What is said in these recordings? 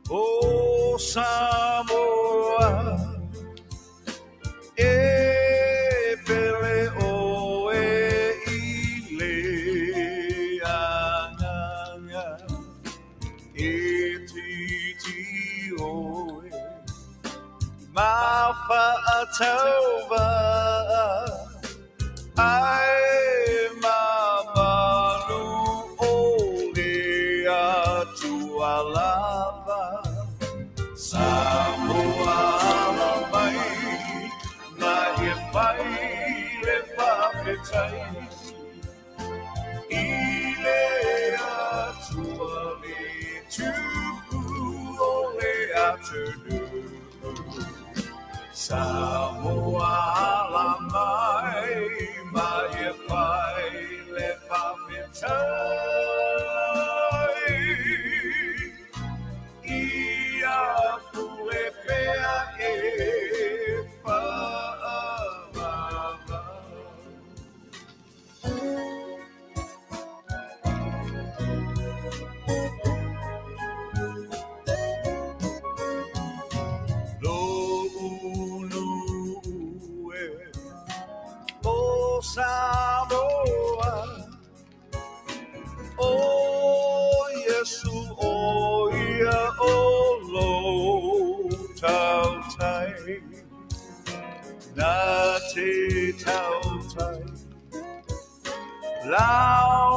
O Samoa, e pele ʻoe i le agaga, e titi ʻoe ma Faatauvaa. Ae mamalu o le Atua lava, Samoa ala mai, na e fai le faafetai i le Atua le tupu o le atunuu. Samoa ala mai ma e fai le faafetai ia pule pea e faavavau. Lo'u nu'u e o Samoa, ʻO Iesu ʻo ia o lou tautai, Na te tautai lau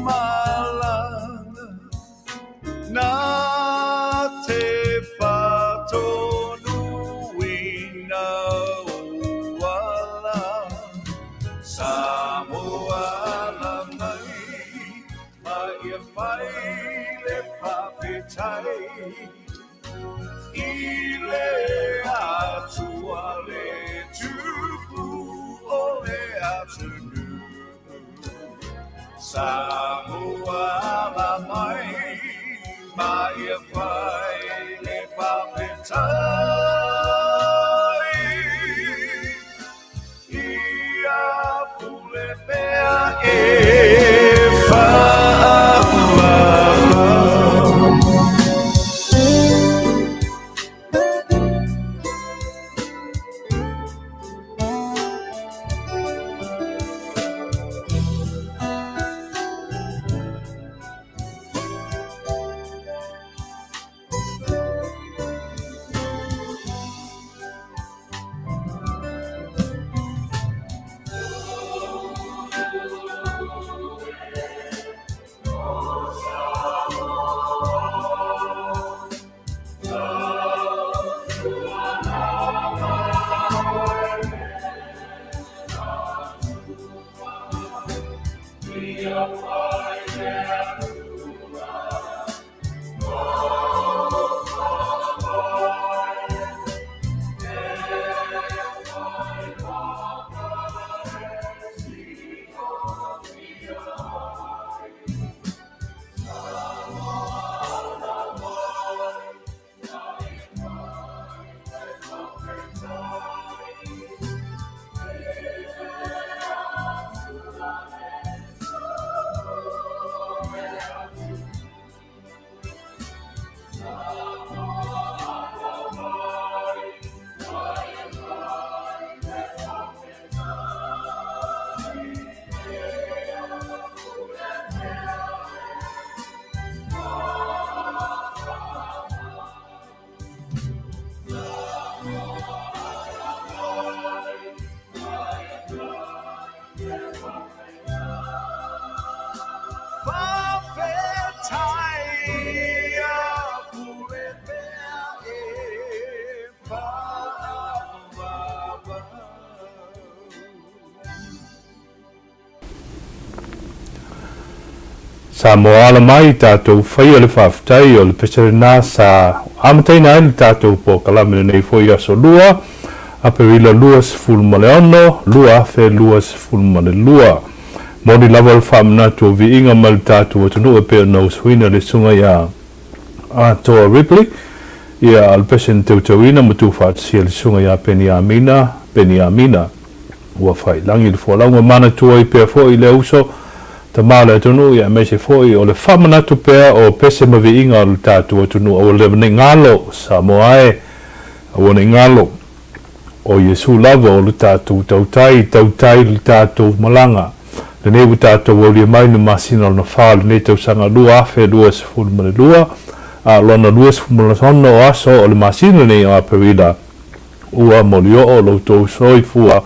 malanga, Na te faatonuina uala, Samoa ala mai, ma ia fai le faafetai i le Atua le tupu o le atunuu. Samoa ala mai, ma ia fai le faafetai ia pule pea e faavavau. Faafetai ia pule pea e faavavau. Samoa ala mai i tatou faia le faafetai o le pese lena sa amataina ai le tatou polokalame lenei foi aso lua, Aperila 26, 2022. Moni lava le faamanatu o viiga mai le tatou atunuu e pei ona usuina le susuga ia Atoa Ripley, ia a o le pese na teuteuina ma tuufaatasia le susuga ia Peniamina Peniamina. Ua faiilagi le folauga manatua ai pea foi lea uso. Tama o le atunuu, ia aemaise foi o le faamanatu pea o pese ma viiga o le tatou atunuu. Aua lava ne i galo, Samoa e, aua ne i galo, o Iesu lava o le tatou tautai, tautai le tatou malaga. Lenei ua tatou aulia mai le masina lona fa o lenei tausaga 2022, a o lona 26 o aso o le masina lenei o Aperila, Ua molioo lo outou soifua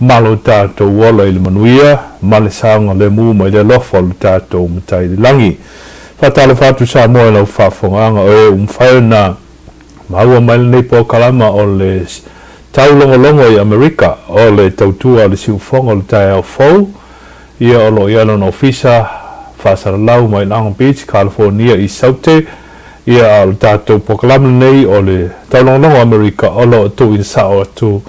ma lo tatou ola i le manuia ma le saogalemu mai le alofa o lo tatou Matai i le lagi. Faatalofa atu Samoa i lau faafofogaaga o e ua mafai ona maua mai lenei polokalama o le taulogologo i Amerika o le tautua a le siufofoga o le taeao fou ia o lo o i ai lona ofisa faasalalau mai Long Beach, California i Saute. Ia, a o le tatou polokalame lenei o le Taulogologo o Amerika o lo o tuuina sao atu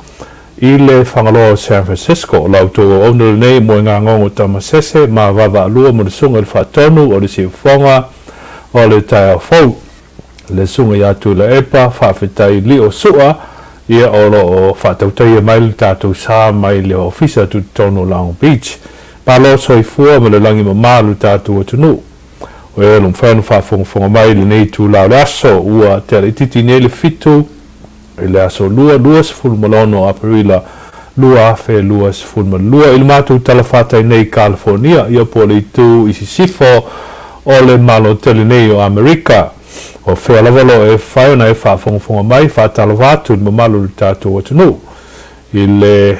i le Fagaloa o San Francisco. O la outou auauna lenei Moegagogo Tamasese ma Vaavaalua mo le Susuga i le Faatonu o le Siufofoga o le Taeao Fou, le Susuga ia Tuilaepa Faafetai Lio Sua, ia o lo o faatautaia mai le tatou sa mai le Ofisa Tutotonu o Long Beach. Malo soifua ma le lagi mama lo tatou atunuu. O e mafai ona faafogafoga mai i lenei itula o le aso, ua tea laitiiti nei le 7 i le aso 2, 26 o Aperila 2022 i le matou talafatai nei i California, ia po o le itu i sisifo o le Malo tele nei o Amerika. O fea lava lo e fai ona e faafogafoga mai, faatalofa atu i le mamalu o le tatou atunuu i le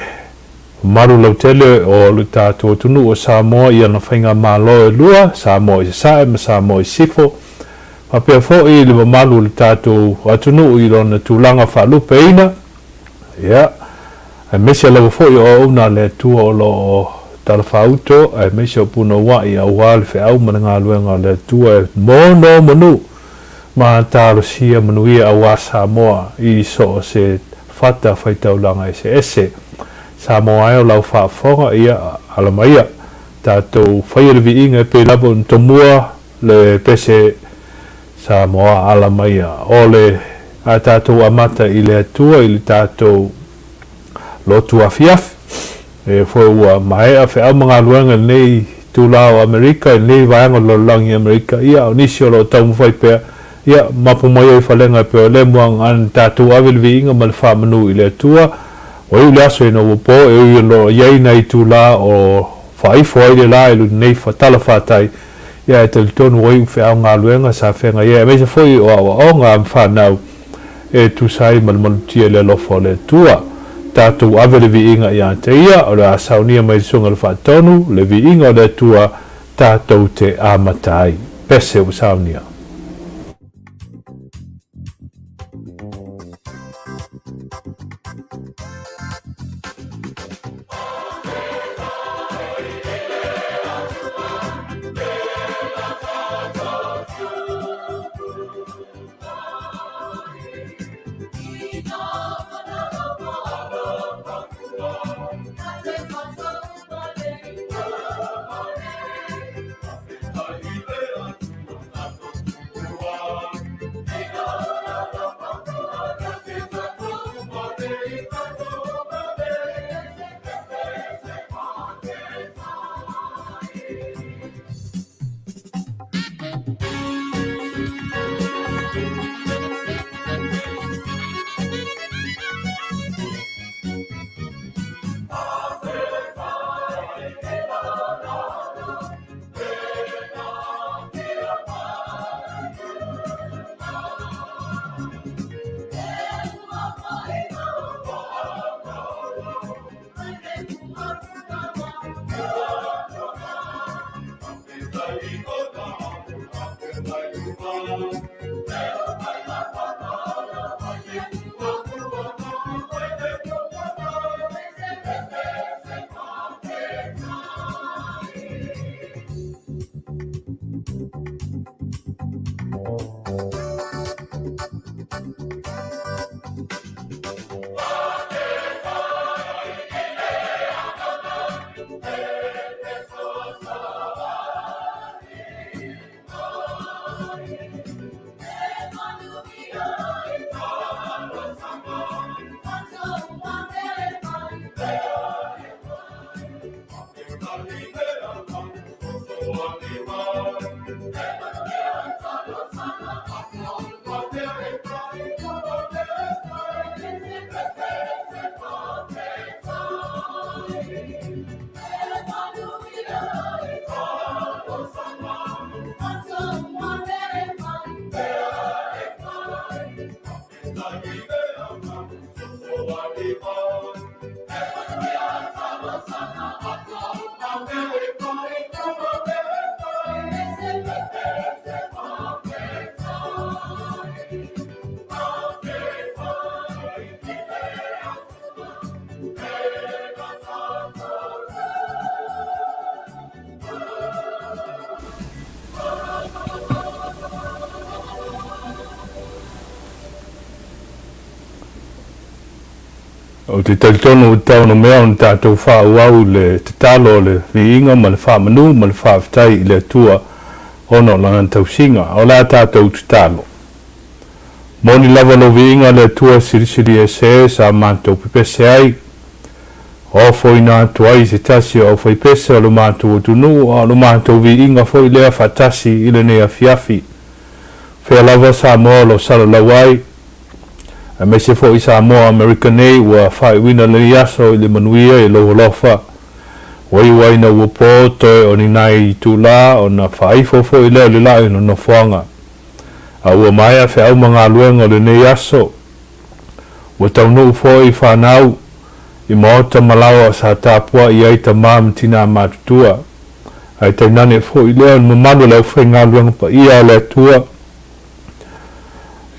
mamalu lautele o le tatou atunuu o Samoa i ana faigamalo e lua, Samoa i Sasae ma Samoa i Sisifo, faapea foi i le mamalu o le tatou atunuu i lona tulaga faalupeina, ia, aemaise lava foi o auauna a le Atua o lo o talafāuto, aemaise o punouai aua le feau ma le galuega a le Atua e monomanu ma talosia manuia aua Samoa i so o se fata faitaulaga eseese. Samoa e o lau faafofoga, ia, ala maia, tatou faia le viiga e pei lava ona tomua le pese Samoa ala maia. O le a tatou amata i le Atua i le tatou lotu afiafi. E foi ua maea feau ma galuega i lenei itula o Amerika, i lenei vaega o le lalolagi i Amerika, ia, o nisi o lo o taumafai pea, ia, mapu mai ai falega e pei o lea muaga ana tatou ave le viiga ma le faamanu i le Atua. Ua iu le aso ina ua po, e ui o lo o i ai nai itula o faaifo ai le la i lenei talafatai, ia, e talitonu ua iu feau galuega sa feagai ai, aemaise foi o aoaoga a ma fanau e tusa ai ma le malutia i le alofa o le Atua. Tatou ave le viiga ia te Ia, o le a saunia mai le Susuga i le Faatonu, le viiga o le Atua tatou te amata ai. Pese ua saunia. Ou te talitonu ua tatau ona mea ona tatou faaauau le tatalo o le viiga ma le faamanu ma le faafetai i le Atua ona o Lana tausiga. O le a tatou tatalo? Moni lava lou viiga le Atua Silisili Ese sa matou pepese ai, ofoina atu ai se tasi o aufaipese o lo matou atunuu, a o lo matou viiga foi lea faatasi i lenei afiafi. Fea lava Samoa o lo o salalau ai, aemaise foi Samoa Amerika nei ua faaiuina lenei aso i le manuia i lou alofa. Ua iu ai ina ua po toe o ni nai itula ona faaifo foi lea o le la'i o le nofoaga. A ua maea feau ma galuega o lenei aso, ua taunuu foi fanau i maota ma laoa sa tapuai ai tama ma tinā matutua, ae tainane foi lea o le mamalu o le aufaigaluega paia a le Atua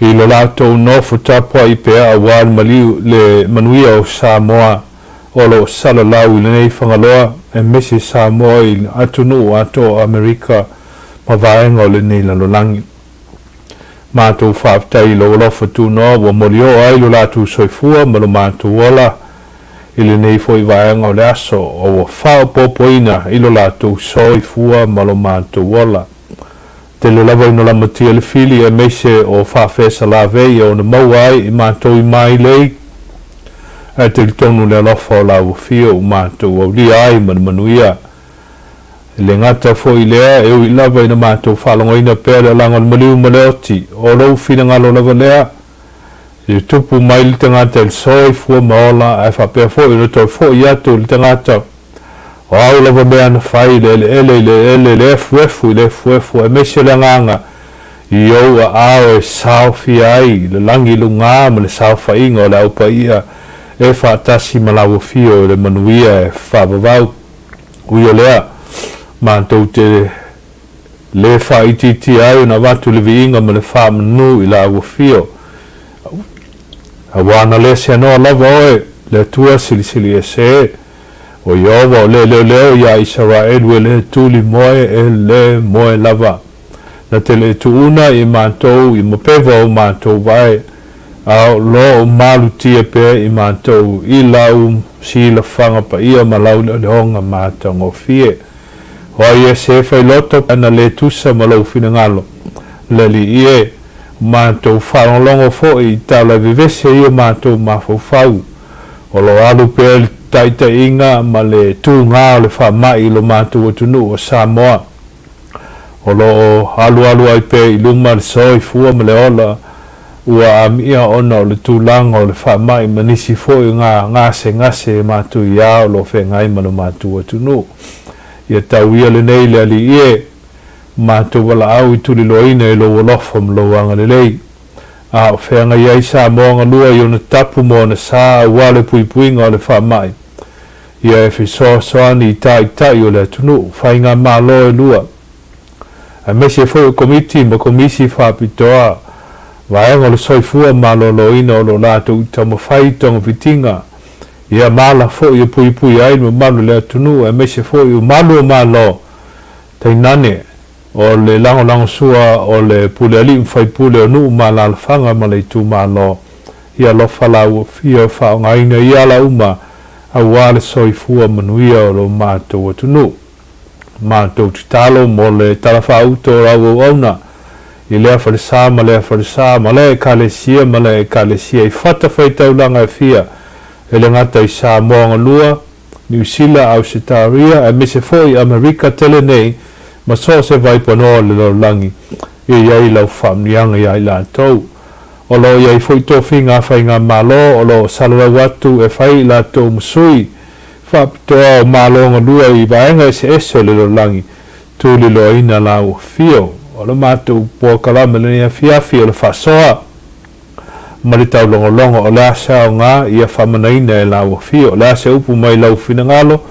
i lo latou nofo tapuai pea aua le maliu le manuia o Samoa o lo o salalau i lenei Fagaloa aemaise Samoa i atunuu atoa o Amerika ma vaega o lenei lalolagi. Matou faafetai i lou alofa tunoa ua molioo ai lo latou soifua ma lo matou ola i lenei foi vaega o le aso, o ua faaopoopoina i lo latou soifua ma lo matou ola. Tele lava ina lamatia le fili aemaise o faafesalavei e ono maua ai i matou i mailei, ae talitonu le alofa o lau afio ua matou aulia ai ma le manuia. E le gata foi i lea, e ui lava ina matou faalogoina pea le alaga o le maliu ma le oti, o lou finagalo lava lea, e tupu mai le tagata i le soifua ma ola, ae faapea foi ona toe foi atu le tagata. O au lava mea na fai i le eleele i le eleele, le efuefu i le efuefu, aemaise le agaga i ou aao e saofia ai le lagi luga ma le saofaiga o le Au Paia e faatasi ma lau afio i le manuia e faavavau. Ui o lea, matou te le faaitiitia ai ona avatu le viiga ma le faamanu i lau afio, aua na le seanoa lava oe, le Atua Silisili Ese, o Ieova o le leoleo iā Isaraelu e le tuli moe, e le moe lava. Na te le tuuna i matou i mapeva o matou vae, a o lo o malutia pea i matou i lau silafaga paia ma lau leoleoga matagofie. O ai e se fai loto ana le tusa ma lou finagalo, le Alii e, o matou faalogologo foi i tala e vevese i o matou mafaufau. O lo o alu pea le taitaiga ma le tugā o le faamai i lo matou atunuu o Samoa. O lo o alualu ai pea i luma le soifua ma le ola ua amia ona o le tulaga o le faamai ma nisi foi o ngā gasegase e matuiā o lo o feagai ma lo matou atunuu. Ia tau ia lenei le Alii e, matou valaau i tuliloaina i lou alofa ma lou agalelei. A o feagai ai Samoa galua i ona tapu ma ona sa aua le puipuiga o le faamai. Ia e fesoasoani i taitai o le atunuu, faigamalo e lua, aemaise foi o komiti ma komisi faapitoa, vaega o le soifua maloloina o lo latou taumafai i togafitiga, ia ma ala foi e puipuia ai le mamalu o le atunuu aemaise foi o malu o Malo, tainane o le lagolagosua o le pule alii ma faipule o nuu ma alaalafaga ma le itumalo. Ia alofa la ua fia faaaogaina ia ala uma aua le soifua manuia o lo matou atunuu. Matou tatalo mo le Tala Faauto o lau auauna i lea falesa ma lea falesa ma lea Ekalesia ma lea Ekalesia i fatafaitaulaga e fia e le gata i Samoa galua, Niu Sila, Ausetaria aemaise foi Amerika tele nei ma so o se vaipanoa o le lalolagi ia i ai lau faamanuiaga ia i latou. O lo o i ai foi tofiga a faigamalo o lo o salalau atu e fai i latou ma sui faapitoa o Malo galua i vaega eseese o le lalolagi tuliloaina lau afio. O le matou polokalame lenei afiafi o le faasoa. ma le taulogologo. O le a se aoga ia faamanaina e lau afio? O le a se upu mai lau finagalo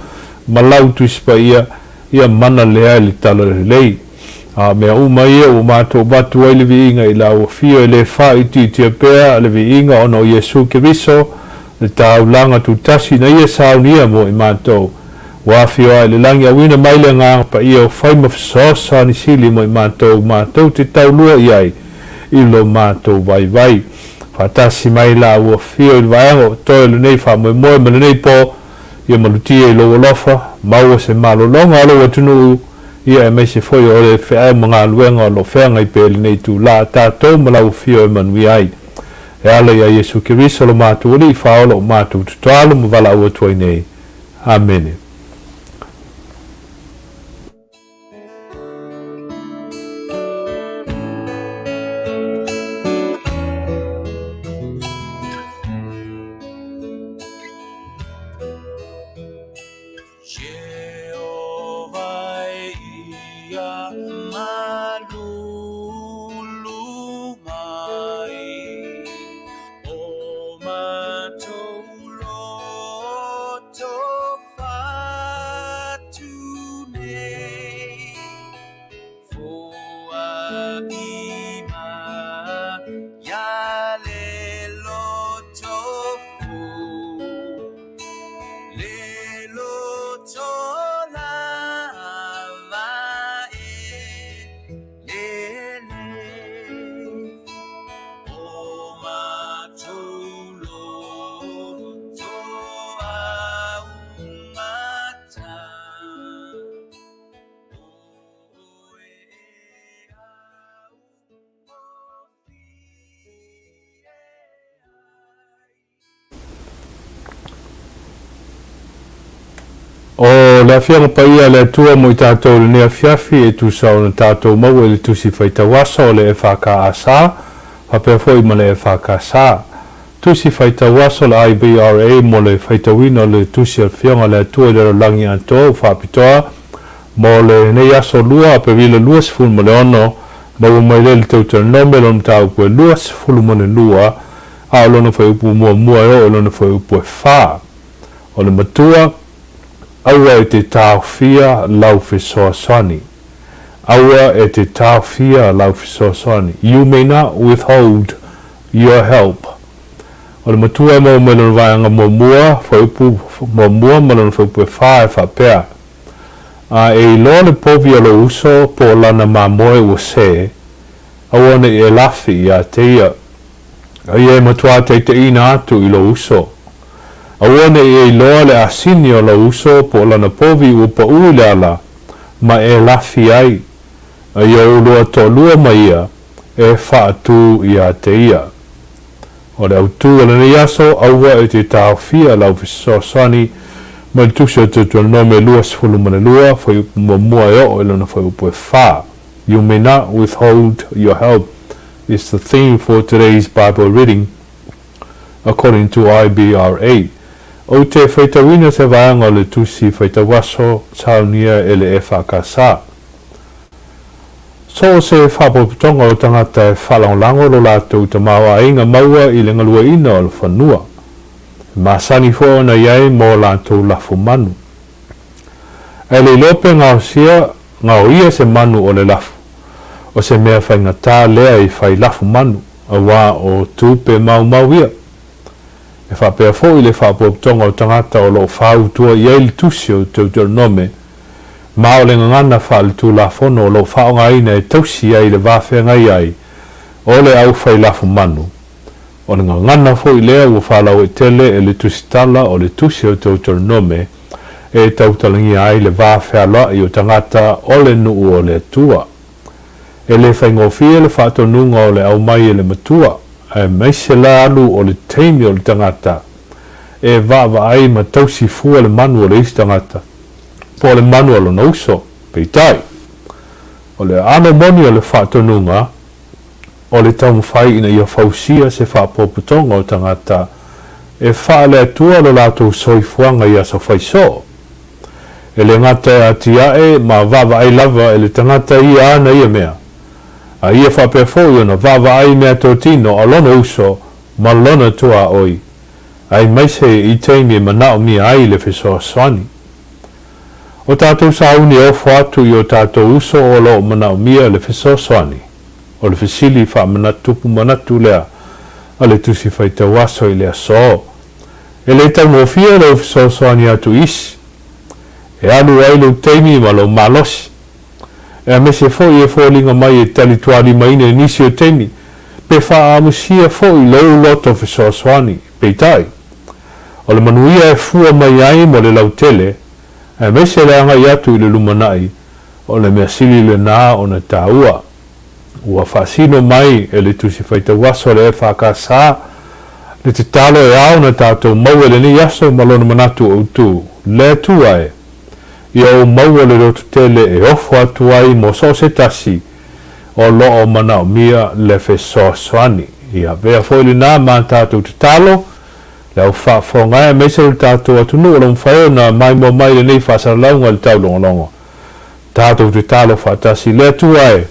ma lau Tusi Paia ia mana lea i le talalelei? A o mea uma ia ua matou avatu ai le viiga i lau afio e le faaitiitia pea le viiga ona o Iesu Keriso, le taulaga tutasi na ia saunia mo i matou. Ua afio ae i le lagi auina mai le Agaga Paia o fai ma fesoasoani sili mo i matou matou te taulua i ai i lo matou vaivai. Faatasi mai lau afio i le vaega o toe o lenei faamoemoe ma lenei po, ia malutia i lou alofa, maua se malologa a lou atunuu, ia aemaise foi o le feau ma galuega o lo o feagai pea i lenei itula, tatou ma lau afio e manuia ai. E ala ia Iesu Keriso lo matou Alii Faaola o matou tatalo ma valaau atu ai nei. Amene. O le Afioga Paia a le Atua mo i tatou i lenei afiafi, e tusa ona tatou maua i le Tusi Faitau Aso o le FAKAS, faapea foi ma le FAKS. Tusi Faitau Aso le IBRA mo le faitauina o le Tusi a le Afioga a le Atua i le lalolagi atoa ua faapitoa mo lenei aso 2 Aperila 26, maua mai lea i le Teuteronome lona mataupu e 22, a o lona fuaiupu muamua e oo i lona fuaiupu e fa. O le matua, aua e te taofia lau fesoasoani. Aua e te taofia lau fesoasoani. You may not withhold your help. O le matua e maua mai lona vaega muamua, fuaiupu muamua ma lona fuaiupu e fa e faapea, A e iloa le povi a lou uso po o lana mamoe ua sē, aua ne i e lafi iā te ia. A ia e matuā taitaiina atu i lou uso. Aua ne i e iloa le asini o lou uso po o lana povi ua paʻū i le ala, ma e lafi ai, a ia oulua toalua ma ia e faatū iā te ia. O le autū o lenei aso, aua e te taofia lau fesoasoani mai le Tusi o Teuteronome 22, fuaiupu muamua e oo i lona fuaiupu e fa. You may not withhold your help is the theme for today's Bible reading according to IBRA. Ou te faitauina se vaega o le tusi faitauaso saunia e le EFKS. So o se faapotopotoga o tagata e faalagolago lo latou tamaoaiga maua i le galueaiina o le fanua. E masani foi ona i ai mo latou lafo manu. Ae le iloa pe gaosia gaoia se manu o le lafu. O se mea faigata lea i fai lafu manu, auā o tupe maumau ia. E faapea foi le faapotopotoga o tagata o lo o fautua i ai le Tusi o Teuteronome, ma o le gagana faaletulafono o lo o faaaogaina e tausi ai le va feagai ai o le aufai lafu manu. O le gagana foi lea ua faalauaitele e le tusitala o le Tusi o Teuteronome e tautalagia ai le va fealoai o tagata o le nuu o le Atua. E le faigofie le faatonuga o le aumai e le matua, aemaise la alu o le taimi o le tagata e vaavaai ma tausi fua le manu o le isi tagata, po o le manu a lona uso. Peitai, o le aano moni o le faatonuga o le taumafai ina ia fausia se faapotopotoga o tagata e faale-Atua lo latou soifuaga i aso faisoo. E le gata e atiae ma vaavaai lava e le tagata ia ana ia mea, a ia faapea foi ona vaavaai meatotino a lona uso ma lona tuaoi, aemaise i taimi e manaomia ai le fesoasoani. O tatou sauni e ofo atu i o tatou uso o lo o manaomia le fesoasoani, o le fesili faamanatupu manatu lea a le Tusi Faitau Aso i le aso. E le taugofie lou fesoasoani atu i isi. E alu ai lou taimi ma lou malosi. Aemaise foi e foliga mai e talitualimaina i nisi o taimi, pe faaamusia foi lou loto fesoasoani. Peitai, o le manuia e fua mai ai mo le lautele, aemaise le agai atu i le lumanai, o le mea sili lena ona taua. Ua faasino mai e le Tusi Faitau Aso a le EFKS le tatalo e ao ona tatou maua i lenei aso ma lona manatu autu, Le Atua e! Ia ou maua le lototele e ofo atu ai mo so o se tasi o lo o manaomia le fesoasoani. Ia avea foi lena ma tatou tatalo, le au faafofoga e aemaise lo tatou atunuu o lo o mafai ona maimoa mai i lenei faasalalauga i le taulogologo. Tatou tatalo faatasi, Le Atua e!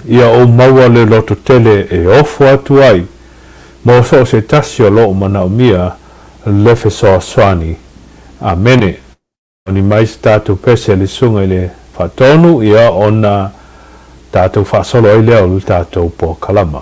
Ia ou maua le lototele e ofo atu ai mo so o se tasi o lo o manaomia le fesoasoani. Amene. Oni mai se tatou pese a le Susuga i le Faatonu, ia, ona tatou faasolo ai lea o le tatou polokalama.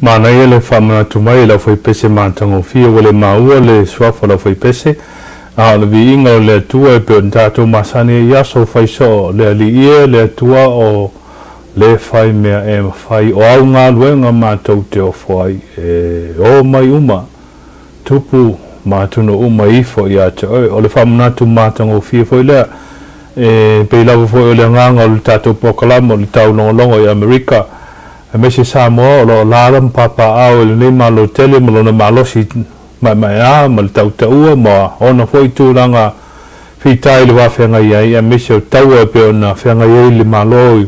Manaia le faamanatu mai e le aufaipese matagofie ua le maua le suafa o le aufaipese, a o le viiga o le Atua e pei ona tatou masani ai i aso fai soo, le Alii e, le Atua o le fai mea e mafai, o au galuega matou te ofo ai, e o mai uma tupu ma atunuu uma ifo ia te oe. O le faamanatu matagofie foi lea, e pei lava foi o le agaga o le tatou polokalame o le taulogologo i Amerika, aemaise Samoa o lo o alaala ma papaaao i lenei Malo tele ma lona malosi maemaea ma le tautaua ma ona foi tulaga fita i le va feagai ai, aemaise o taua e pei ona feagai ai le Malo i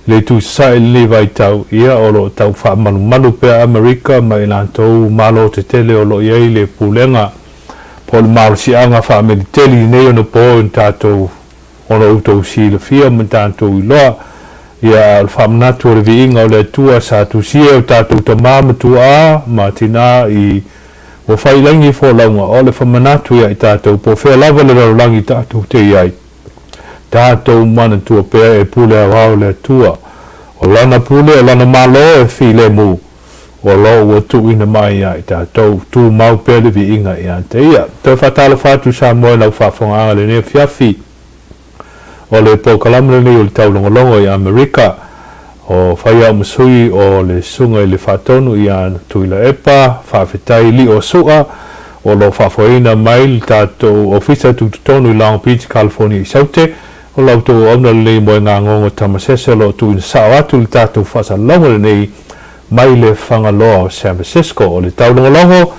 le itu sasae i lenei vaitau, ia o lo o tau faamalumalu pea Amerika ma i latou Malo tetele o lo o i ai le pulega po o le malosiaga faameliteli i nei ona po i tatou ona outou silafia ma tatou iloa, ia, a o le faamanatu o le viiga o le Atua sa tusia e o tatou tama ma tuaa ma tinā i ua fai i lagi folauga, o le famanatu ia i tatou, po o fea lava le lalolagi tatou te i ai, tatou manatua pea e pule aoao le Atua, o Lana pule, o Lana Malo e filemu, o lo o ua tuuina mai ia i tatou, tumau pea le viiga ia te Ia. Toe faatalofa atu Samoa i lau faafogaaga i lenei afiafi. O le polokalame lenei o le taulogologo i Amerika, o fai au ma sui o le Susuga i le Faatonu ia Tuilaepa, faafetai Lio Su'a o lo o faafoeina mai le tatou Ofisa Tutotonu i Long Beach, California i Saute. O la outou auauna lenei moegagogo tamasese o lo o tuuina sao atu i le tatou faasalalauga lenei mai le Fagaloa o San Francisco. O le taulogologo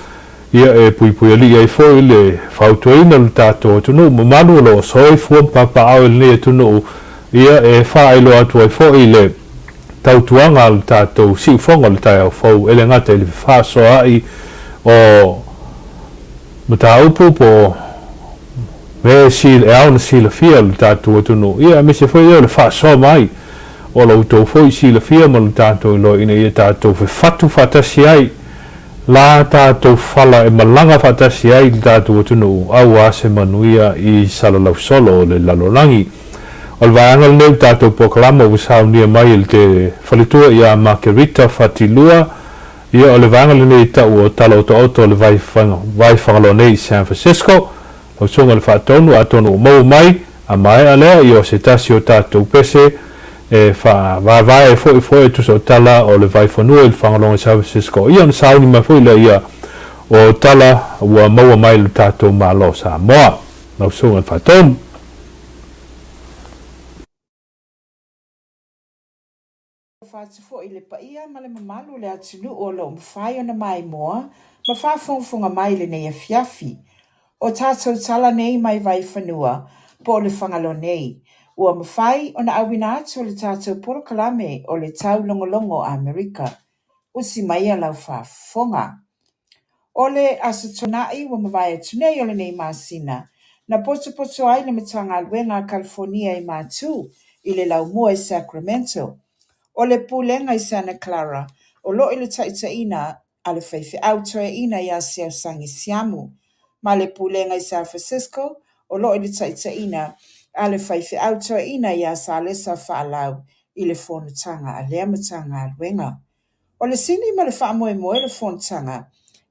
ia e puipuialii ai foi le fautuaina o le tatou atunuu mamalu o lo o soifua ma papaaao i lenei atunuu, ia e faailoa atu ai foi le tautuaga a le tatou siufoga o le taeao fou, e le gata i le fefaasoaai o mataupu po o mea e ao ona silafia e le tatou atunuu, ia aemaise foi o le faasoa mai o lo outou foi silafia ma lo tatou iloa ina ia tatou fefatu faatasi ai la tatou fala e malaga faatasi ai le tatou atunuu aua se manuia i salalausolo o le lalolagi. O le vaega lenei o le tatou polokalame ua saunia mai e le faletua ia Makerita Fatilua, Ia, o le vaega lenei e tau o Tala Otaota o le Vai Vai Fagaloa nei i San Francisco. Lau Susuga i le Faatonu, atonu ua maua mai, a maea lea, ia o se tasi o tatou pese e faavaevae ai foi foe e tusa o tala o le Vaifanua i le Fagaloga i San Francisco. Ia, ona sauni mai foi lea ia o tala ua maua mai i lo tatou Malo o Samoa. Lau Susuga i le Faatonu. Alofa atu foi i le paia ma le mamalu o le atunuu o lo o mafai ona maimoa ma faafogafoga mai i lenei afiafi. O tatou tala nei mai Vaifanua po o le Fagaloa nei, ua mafai ona auina atu e le tatou polokalame o le Taulogologo a Amerika. Usi maia lau faafofoga. O le Aso Toonai ua mavae atu nei o lenei masina, na potopoto ai le Matagaluega a Kalifonia i Matu i le laumua i Sacramento. O le Pulega i Santa Clara o lo o i le taitaiina a le faifeau toeaina ia Siausangi Siamu, ma le Pulega i San Francisco o lo o i le taitaiina a le faifeau toeaina ia Salesa Faalau i le fonotaga a lea Matagaluega. O le sini ma le faamoemoe o le fonotaga,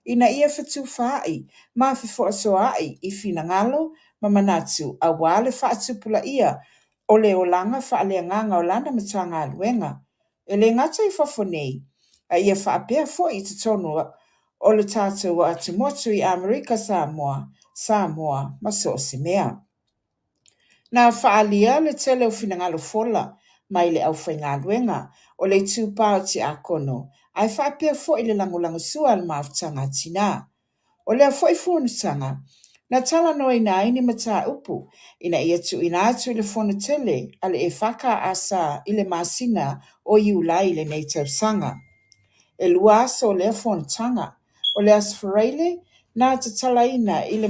ina ia fetufaai ma fefoasoaai i finagalo ma manatu aua le faatupulaia o le olaga faaleagaga o lana Matagaluega, e le gata i fafo nei, a ia faapea foi i totonu o le tatou atumotu i Amerika Samoa, Samoa ma so o se mea. Na faaalia le tele o finagalo fola mai le aufaigaluega o le itupa o Tiakono ae faapea foi le lagolagosua a le mafutaga a Tina. O lea foi fonotaga, na talanoaina ai ni mataupu ina ia tuuina atu i le fono tele a le EFKS i le masina o Iulai i lenei tausaga. E lua aso o lea fonotaga, O le Aso Faraile, na tatalaina i le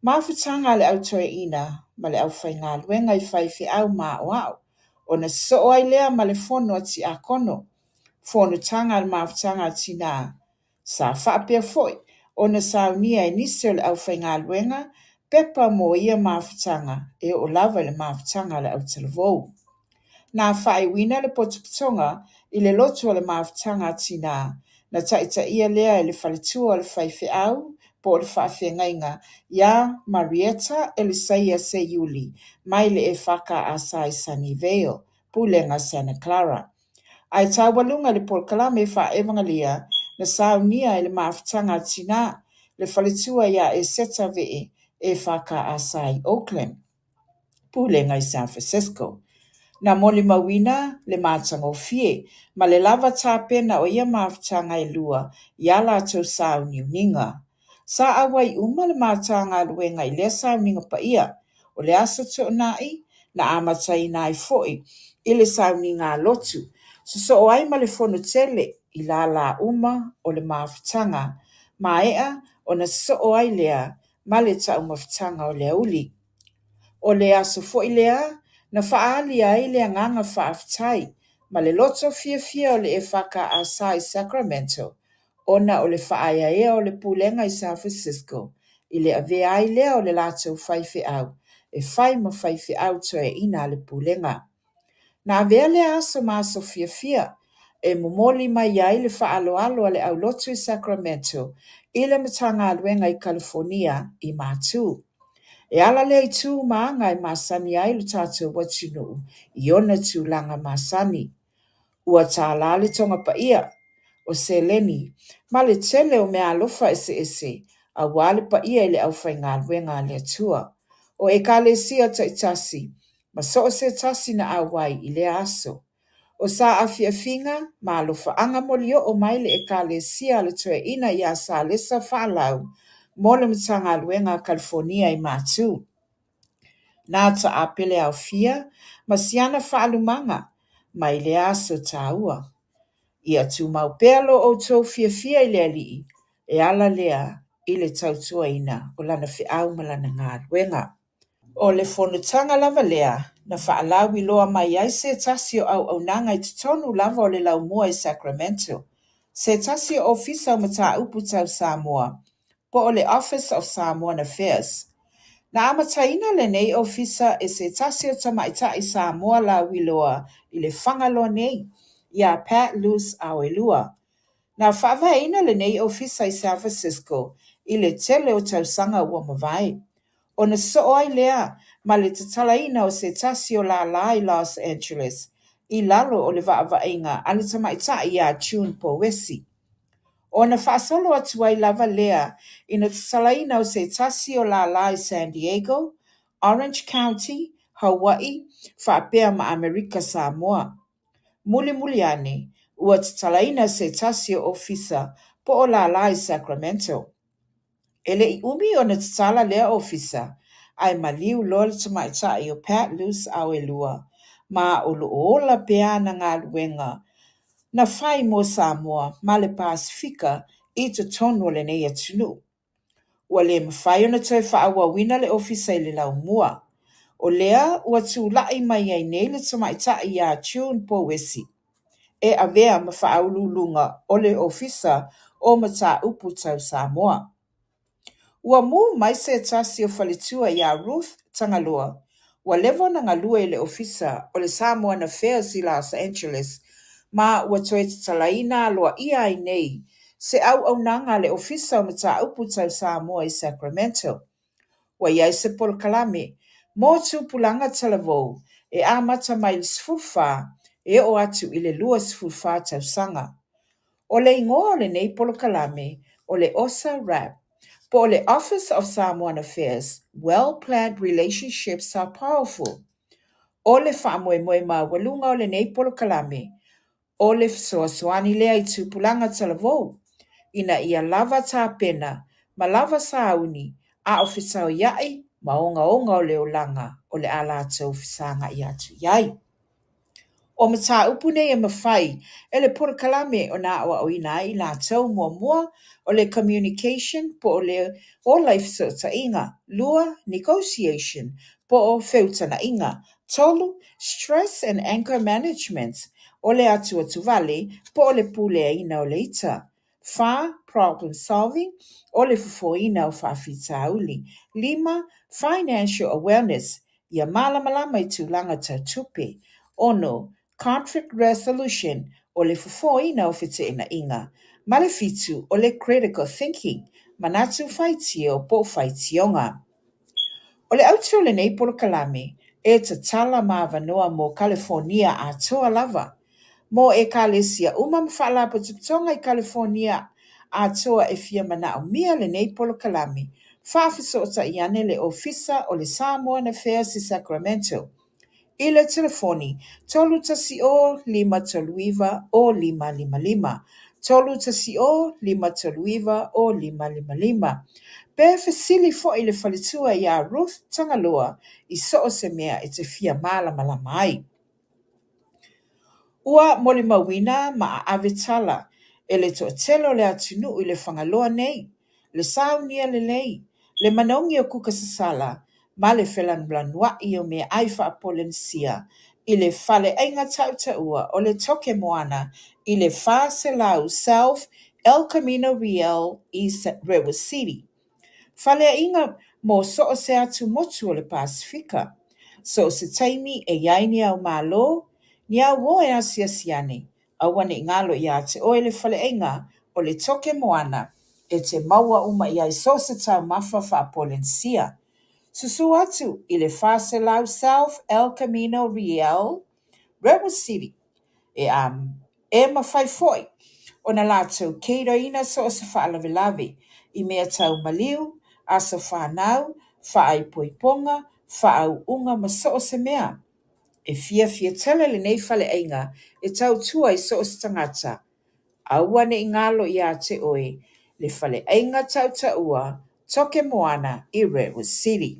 mafutaga a le Au Toeaina ma le aufaigaluega i faifeau ma aoao, ona sosoo ai lea ma le fono a Tiakono, fonotaga a le mafutaga a Tina. Sa faapea foi ona saunia e nisi o le aufaigaluega pepa mo ia mafutaga e oo lava i le mafutaga a le Autalavou. Na faaiuina le potopotoga i le lotu o le Mafutaga a Tinā, na taitaia lea e le faletua o le faifeau po o le faafeagaiga iā Marietta Elisaia Seiuli mai le EFKS i Sunnyvale, Pulega Santa Clara. Ae taualuga i le polokalame faa-evagalia na saunia e le Mafutaga a Tinā, le faletua iā Eseta Vee, EFKS i Oakland. Pulega i San Francisco. Na molimauina le matagofie ma le lava tapena o ia mafutaga e lua i a latou sauniuniga. Sa auai uma le Matagaluega i lea sauniga paia o le Aso Toonai na amataina ai foi i le sauniga a lotu, sosoo ai ma le fono tele i lālā uma o le mafutaga, maea ona sosoo ai lea ma le taumafataga o le aoauli. O le aso foi lea na faaali ai le agaga faafetai ma le loto fiafia o le EFKS i Sacramento ona o le faaeaea o le Pulega i San Francisco i le avea ai lea o le latou faifeau e fai ma faifeau toeaina a le Pulega. Na avea lea aso ma aso fiafia e momoli mai ai le faaaloalo a le aulotu i Sacramento i le Matagaluega i Kalifonia i Matu. E ala lea i tu ma aga e masani ai lo tatou atunuu i ona tulaga masani. Ua tālā le Toga Paia, o seleni, ma le tele o meaalofa eseese aua le paia i le aufaigaluega a le Atua, o Ekalesia taitasi ma so o se tasi na auai i lea aso. O saafiafiga ma alofaaga molioo mai le Ekalesia a le Toeaina ia Salesa Faalau mo le Matagaluega a Kalifonia i Matu. Na taape le aofia ma siana faalumaga mai lea aso taua. Ia tumau pea lo outou fiafia i le Alii, e ala lea i le tautuaina o Lana feau ma Lana galuega. O le fonotaga lava lea na faalauiloa mai ai se tasi o auaunaga i totonu lava o le laumua i Sacramento, se tasi o Ofisa o Mataupu Tau Samoa, po o le Office of Samoan Affairs. Na amataina lenei ofisa e se tasi o tamaitai Samoa lauiloa i le Fagaloa nei, iā Pat Luce Aoelua. Na faavaeina lenei ofisa i San Francisco i le tele o tausaga ua mavae. Ona sosoo ai lea ma le tatalaina o se tasi o lālā i Los Angeles i lalo o le vaavaaiga a le tamaitai iā June Pouesi. Ona faasolo atu ai lava lea ina tatalaina o se tasi o lālā i San Diego, Orange County, Hawaii, faapea ma Amerika Samoa. Mulimuli ane, ua tatalaina se tasi o ofisa po o lālā i Sacramento. E le i umi ona tatala lea ofisa, ae maliu loa le tamaitai o Pat Luce Aoelua, ma o lo o ola pea ana galuega na fai mo Samoa ma le Pasefika i totonu o lenei atunuu. Ua le mafai ona toe faaauauina le ofisa i le laumua. O lea ua tulai mai ai nei le tamaitai iā June Pouesi e avea ma faauluuluga o le Ofisa o Mataupu Tau Samoa. Ua mū mai se tasi o faletua iā Ruth Tagaloa, ua leva ona galue i le Ofisa o le Samoan Affairs i Los Angeles ma ua toe tatalaina aloaia ai nei se auaunaga a le Ofisa o Mataupu Tau Samoa i Sacramento. Ua i ai se polokalame mo tupulaga talavou e amata mai i le 14 e oo atu i le 24 tausaga. O le igoa o lenei polokalame o le OSA Wrap, po o le Office of Samoan Affairs Well-Planned Relationships Are Powerful. O le faamoemoe maualuga o lenei polokalame, o le fesoasoani lea i tupulaga talavou, ina ia lava tapena ma lava sauni a o fesaoiaʻi ma ogaoga o le olaga o le a latou fesagai atu i ai. O mataupu nei e mafai e le polokalame ona aoaoina ai i latou, muamua, o le communication po o le ola i fesootaiga, lua, negotiation po o feutagaiga, tolu, stress and anger management, o le atuatuvale po o le puleaina o le ita, Whā, problem solving, o le fofoina o faafitauli. Lima, financial awareness, ia mālamalama i tulaga tau tupe. 6, Conflict Resolution, o le fofōina o feteenaiga, ma le 7, o le Critical Thinking, manatu faitio po o faitioga. O le autu o lenei polokalame, e tatala ma avanoa mo Kalifonia atoa lava. Mo ekalesia uma ma faalapotopotoga i Kalifonia atoa e fia manaomia lenei polokalame, faafesootai ane le Ofisa o le Samoan Affairs i Sacramento i le telefoni 310 539 0555, 310 539 0555. Pe fesili foi le faletua iā Ruth Tagaloa i so o se mea e te fia malamalama ai. Ua molimauina ma aave tala e le toatele o le atunuu i le Fagaloa nei, le saunia lelei, le manogi o kuka sasala ma le felanulanuai o meaai faa-Polenesia i le faleaiga tautaua o le Toke Moana i le 400 South El Camino Real i Redwood City. Faleaiga mo so o se atu motu o le Pasefika. So o se taimi e i ai ni au malo, ni au uo e asiasi ane, aua ne i galo iā te oe le faleaiga o le Toke Moana e te maua uma i ai so o se taumafa faa-Polenesia. Susu atu i le 400 South El Camino Real, Redwood City, e a e mafai foi ona latou cater-ina so o se faalavelave i mea tau maliu, aso fanau, faaipoipoga, faauuga ma so o se mea. E fiafia tele lenei faleaiga e tautua i so o se tagata. Aua ne i galo iā te oe le faleaiga tautaua Toke Moana i Redwood City.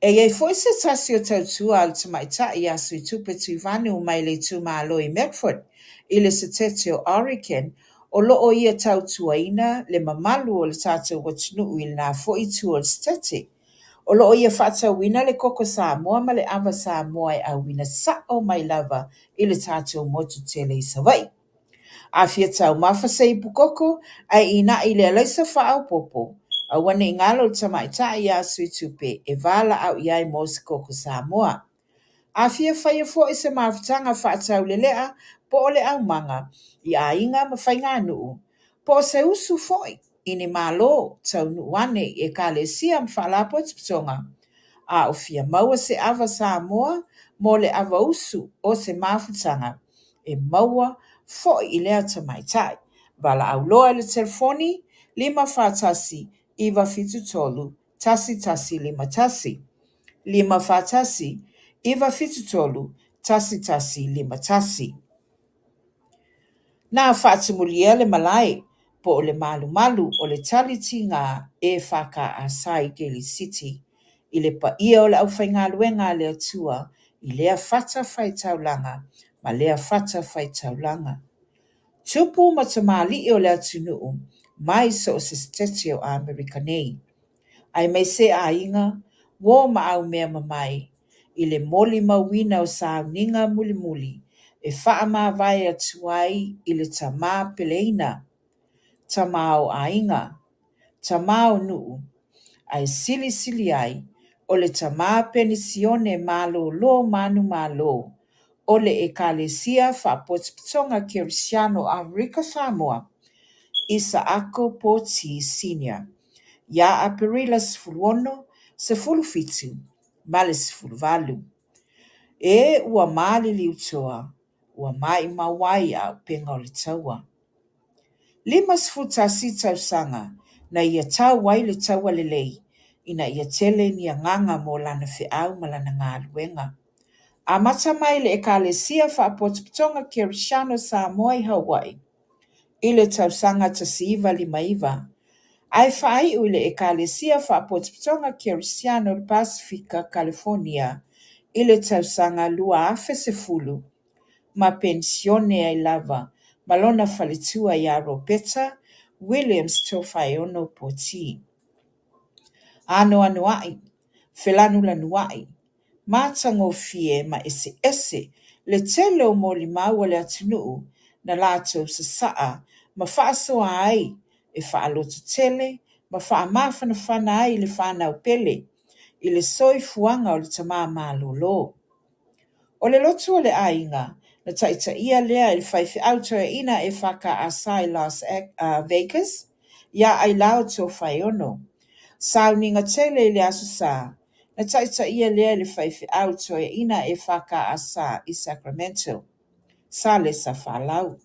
E i ai foi se tasi o tautua a le tamaitai iā Suitupe Tuivanu mai le itumalo i Medford i le Setete o Oregon o lo o ia tautuaina le mamalu o le tatou atunuu i lena foi itu o le Setete. O lo o ia faatauina le koko Samoa ma le ava Samoa e auina sao mai lava i le tatou motu tele i Savaii. A fia taumafa se ipu koko, ae ina'i i le alaisa faaopoopo, aua ne i galo le tamaitai iā Suitupe e valaau i ai mo se koko Samoa. A fia faia foi se mafutaga faataulelea po o le aumaga i aiga ma faiganuu, po o se usu foi i ni malo taunuu ane i ekalesia ma faalapotopotoga, a o fia maua se ava Samoa mo le ava usu o se mafutaga, e maua foi i lea tamaitai. Valaau loa i le telefoni 541 973 1151. 541 973 1151. Na faatumulia le malae po o le malumalu o le tali tiga EFKS i Daly City i le paia o le aufaigaluega a le Atua i lea fata faitaulaga ma lea fata faitaulaga. Tupu ma tamalii o le atunuu mai so o se setete o Amerika nei, aemaise aiga, uo ma au mea mamae, i le molimauina o sauniga mulimuli e faamavae atu ai i le tama peleina, tama o aiga, tama o nuu, ae silisili ai o le tama penisione malōlō manumalo o le Ekalesia Faapotopotoga Kerisiano Amerika Samoa, Isaako Poti Senior, iā Aperila 16, 17 ma le 18. E ua maliliu toa, ua maimau ai auupega o le taua. 51 tausaga na ia tau ai le taua lelei ina ia tele ni agaga mo lana feau ma lana galuega. Amata mai le Ekalesia Faapotopotoga Kerisiano Samoa i Hawaii i le tausaga 1959, ae faaiu i le Ekalesia Faapotopotoga Kerisiano o le Pasefika, Kalifonia i le tausaga 2010 ma penisione ai lava ma lona faletua iā Ropeta Williams Tofaeono Poti. Anoanoai, felanulanuai, matagofie ma eseese le tele o molimau a le atunuu na latou sasaa ma faasoa ai e faalototele ma faamafanafana ai le fanau pele i le soifuaga o le tama malōlō. O le lotu o le aiga, na taitaia lea e le faifeau toeaina EFKS i Las Vegas, iā Ailao Tofaeono. Sauniga tele i le Aso Sa, na taitaia lea e le faifeau toeaina EFKS i Sacramento. Salesa Falau.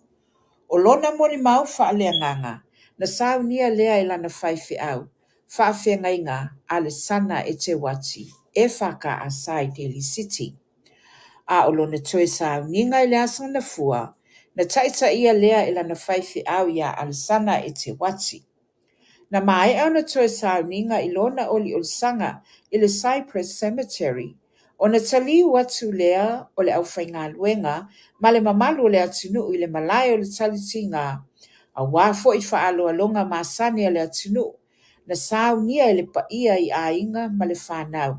O lona molimau faaleagaga, na saunia lea e lana faifeau faafeagaiga Alesana Eteuati, EFKS i Daly City. A o lona toe sauniga i le Aso Gafua, na taitaia lea e lana faifeau iā Alesana Eteuati. Na maea ona toe sauniga i lona oliolisaga i le Cypress Cemetery, ona taliu atu lea o le aufaigaluega ma le mamalu o le atunuu i le malae o le tali tiga, aua foi faaaloaloga masani a le atunuu, na saunia e le paia i aiga ma le fanau,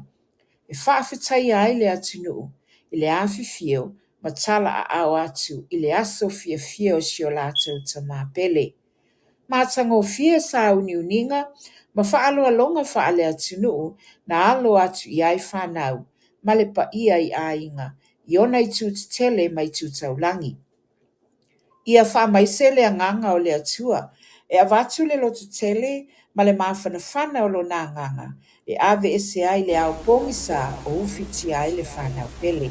e faafetaia ai le atunuu i le afifio ma tala aao atu i le aso fiafia o si o latou tama pele. Matagofie sauniuniga ma faaaloaloga faale-atunuu na alo atu i ai fanau ma le paia i aiga i ona itu tetele ma itu taulagi. Ia faamaise le agaga o le Atua e avatu le lototele ma le mafanafana o Lona agaga e aveese ai le ao pogisa o ufitia ai le fanau pele.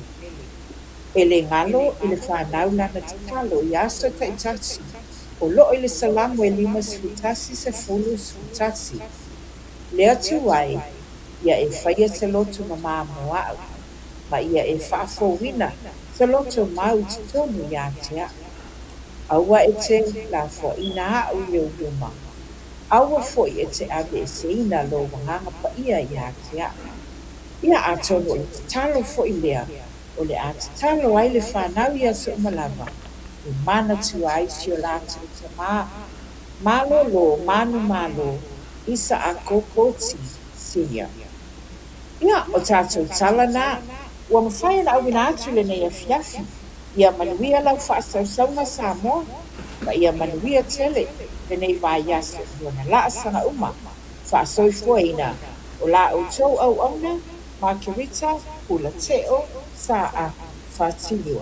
E le galo i le fanau lana tatalo i aso taitasi o loo i le Salamo e 51 10 11, Le Atua e, ia e faia se loto mamā mo a'u, ma ia e faafouina se loto mau i totonu ia te a'u. Aua e te lafoaina a'u i ou luma, aua foi e te aveeseina lou Agaga Paia ia te a'u. Ia atonu o le tatalo foi lea o le a tatalo ai le fanau i aso uma lava, e manatua ai si o latou tama malōlō manumalo Isaako Poti Senior. Ia, o tatou tala na ua mafai ona auina atu i lenei afiafi. Ia manuia lau faasausauga Samoa, ma ia manuia tele lenei vaiaso i ona laasaga uma. Faasoifuaina o la outou auauna, Makerita Pulateo Saa Fatilua.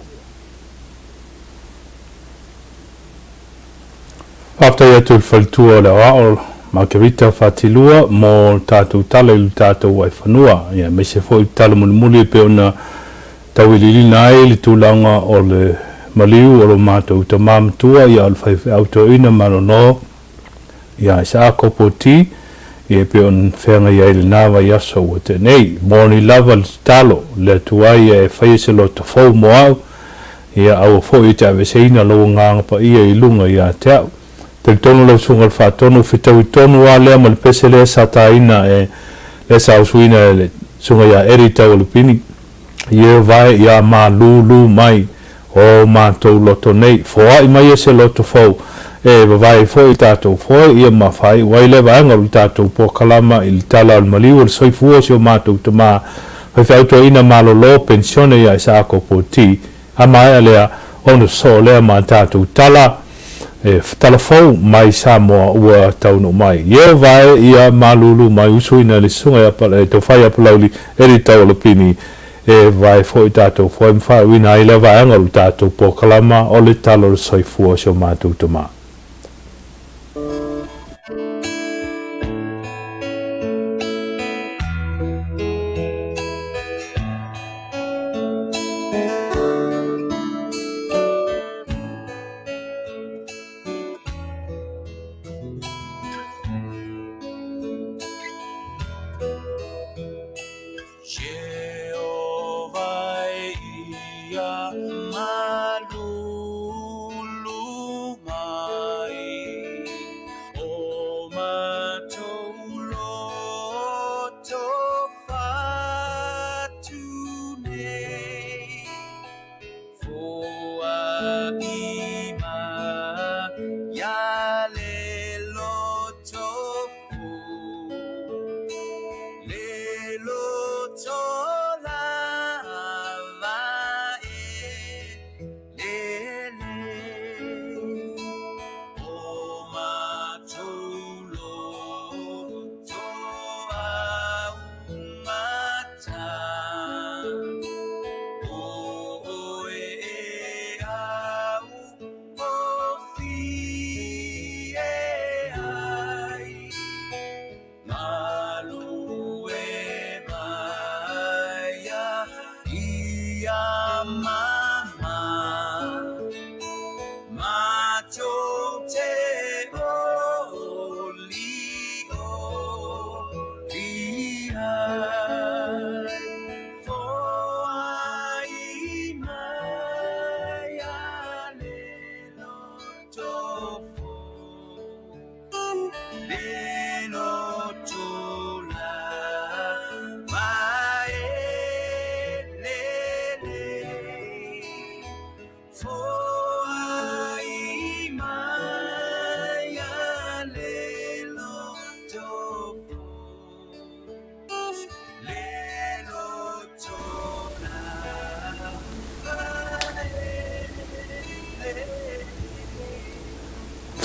Faafetai atu i le faletua o le aoao Makerita Fatilua mo le tatou tala i lo tatou vaifanua, aemaise foi le tala mulimuli e pei ona tauiliilina ai le tulaga o le maliu o lo matou tama matua, o le faifeau toeaina malolo ia Isaako Poti, e pei ona feagai ai i lena vaiaso ua tea nei. Moni lava le tatalo, le Atua ia e faia se loto fou mo au, ia aua foi e te aveeseina lou agaga paia i luga ia te au. Talitonu lau Susuga i le Faatonu, fetaui tonu lava lea ma le pese lea sa taina e lea sa usuina e le Susuga ia Eri Taualupini, Ieova e, ia malūlū mai o matou loto nei, foai mai e se loto fou e vavae ai foi tatou foe, ia ma faaiu ai lea vaega o le tatou polokalama i le tala o le maliu o le soifua o si o matou tama faifeau toeaina malolo penisione ia Isaako Poti. A maea lea, ona sosoo lea ma tatou tala e tala fou mai Samoa ua taunuu mai. Ieova e, ia malūlū mai usuina le susuga ia e Tofai ia Palauli Eri Taualopini e vae foi tatou foe ma faaiuina ai lea vaega o le tatou polokalama o le Tala o le Soifua o si o matou tama. Jehovah e ia malulu mai.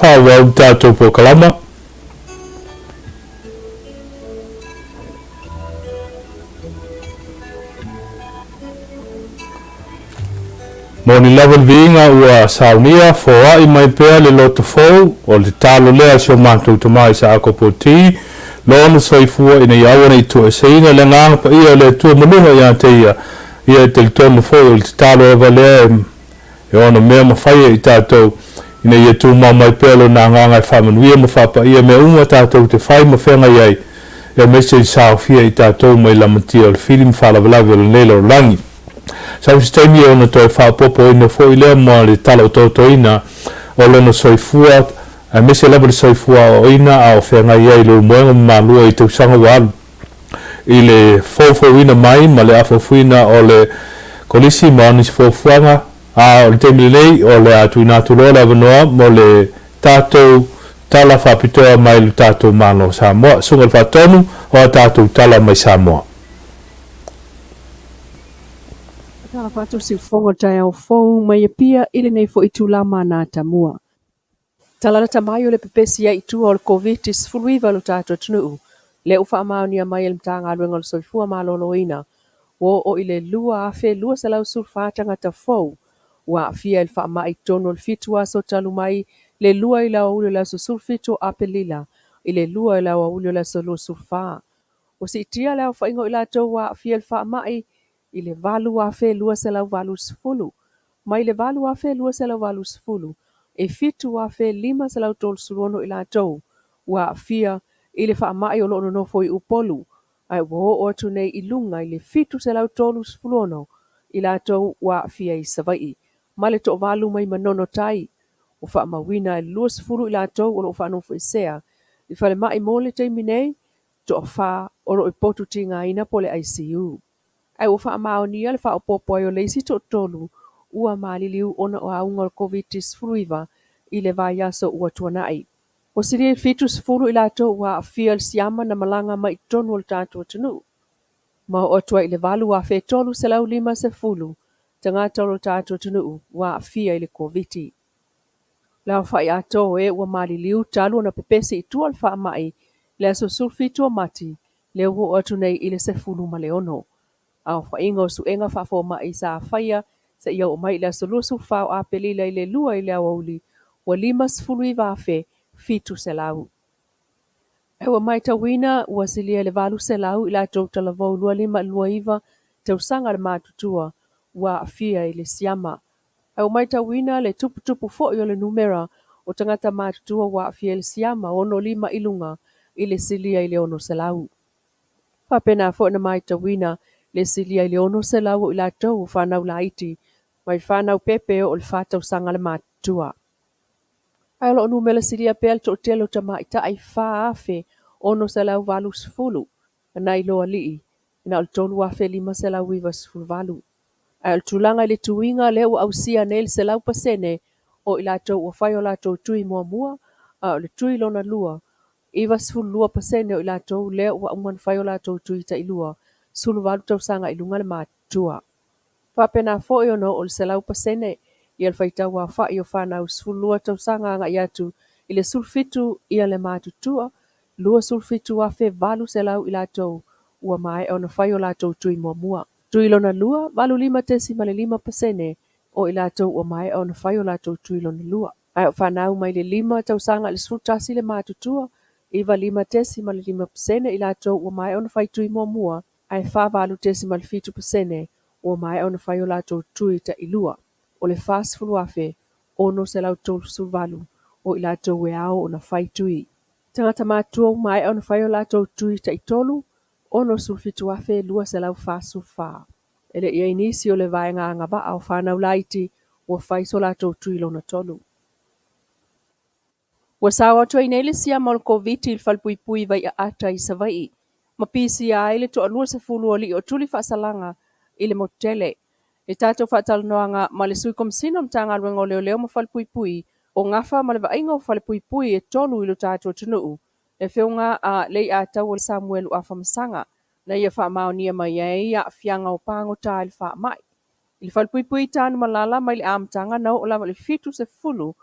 Faaauau le tatou polokalama. Moni lava le viiga ua saunia, foai mai pea le loto fou, o le tatalo lea a si o matou tama Isaako Poti, lona soifua ina ia aua ne i tuueseina le Agaga Paia o le Atua ma luga ia te ia, ia e talitonu foi o le tatalo lava lea e ono mea ma faia i tatou, ina ia tumau mai pea Lona Agaga e faamanuia ma faapaia mea uma tatou te fai ma feagai ai, aemaise i saofia i tatou mai lamatia o le fili ma faalavelave o lenei lalolagi. Sau se taimi ona toe faaopoopoina foi lea ma le tala otootoina o lona soifua, aemaise lava le soifua aoaoina a o feagai ai Leulumoega ma Malua i tausaga ua alu i le foufouina mai ma le afuafuina o le Kolisi ma nisi fuafuaga, a o le taimi lenei o le a tuuina atu loa le avanoa mo le tatou tala faapitoa mai lo tatou Malo o Samoa. Susuga i le Faatonu o a tatou tala mai Samoa. Talofa atu siufofoga o le taeao fou mai Apia i lenei foi itula mana tamua. Tala lata mai o le pepesi ai i tua o le Koviti-19 i lo tatou atunuu, lea ua faamaonia mai e le Matagaluega o le Soifua Maloloina, ua oo i le 2,214 tagata fou ua aafia i le faamai i totonu o le fitu aso talu mai le 2 i le aoauli o le aso 17 o Aperila i le 2 i le aoauli o le aso 24. Ua siitia le aofaiga o i latou ua aafia i le faamai i le 8,280, mai le 8,280, e 7,536 i latou ua aafia i le faamai o lo o nonofo i Upolu, ae ua oo atu nei i luga i le 736 i latou ua aafia i Savaii, ma le toavalu mai Manono Tai. Ua faamauina e 20 i latou o lo o faanofoesea i falemai mo le taimi nei, toafa o lo o i potu tigaina po o le ICU. Ae ua faamaonia le faaopoopo ai o le isi toatolu ua maliliu ona o auga o le Koviti-19 i le vaiaso ua tuanai. Ua silia i le 70 i latou ua aafia i le siama na malaga mai i totonu o le tatou atunuu. Ma oo atu ai i le 8,350 tagata o lo tatou atunuu ua aafia i le Koviti. Le aofai atoa o e ua maliliu talu ona pepesi i tua le faamai i le aso 17 o Mati, lea ua oo atu nei i le 16. Aofaiga o suega faafomai sa faia seia oo mai i le aso 24 o Aperila i le 2 i le aoauli ua 59,700. Ae ua matauina ua silia i le 800 i latou talavou 25 i 29 tausaga le matutua ua aafia i le siama. Ae ua matauina le tuputupu foi o le numera o tagata matutua ua aafia i le siama 65 i luga i le silia i le 600. Faapena foi ona matauina le silia i le 600 o i latou o fanau laiti mai fanau pepe e oo i le fa tausaga le matutua. Ae o lo o numera silia pea le toatele o tamaitai 4,680 nai lo alii na o le 3,598. Ae o le tulaga i le tuiga lea ua ausia nei le 100% o i latou ua fai o latou tui muamua, a o le tui lona lua, 92% o i latou lea ua uma ona fai o latou tui tailua, 18 tausaga i luga le matutua. Faapena foi ona oo i le 100% ia le faitau aofai o fanau 12 tausaga agai atu i le 17 ia le matutua, 27,800 i latou ua maea ona fai o latou tui muamua. Tui lona lua, 85.5% o i latou ua maea ona fai o latou tui lona lua. Ae o fanau mai le 5 tausaga i le 11 le matutua, 95.5% i latou ua maea ona fai tui muamua, ae 48.7% ua maea ona fai o latou tui tailua. O le 40,638 o i latou e ao ona fai tui. Tagata matutua ua maea ona fai o latou tui taitolu, 67,244. E le i ai nisi o le vaega agavaa o fanau laiti ua fai so latou tui lona tolu. Ua sao atu ai nei le siama o le Koviti i le falepuipui i Vaiaata i Savaii ma pisia ai le toalua sefulu o alii o tuli faasalaga i le motu tele. I tatou faatalanoaga ma le Sui Komesina o Matagaluega o Leoleo ma Falepuipui o gafa ma le vaaiga o falepuipui e tolu i lo tatou atunuu, le Afioga a Leiataua Samuelu Afamasaga, na ia faamaonia mai ai aafiaga o pagota i le faamai. I le falepuipui i Tanumalala mai le amataga na oo lava i le 70.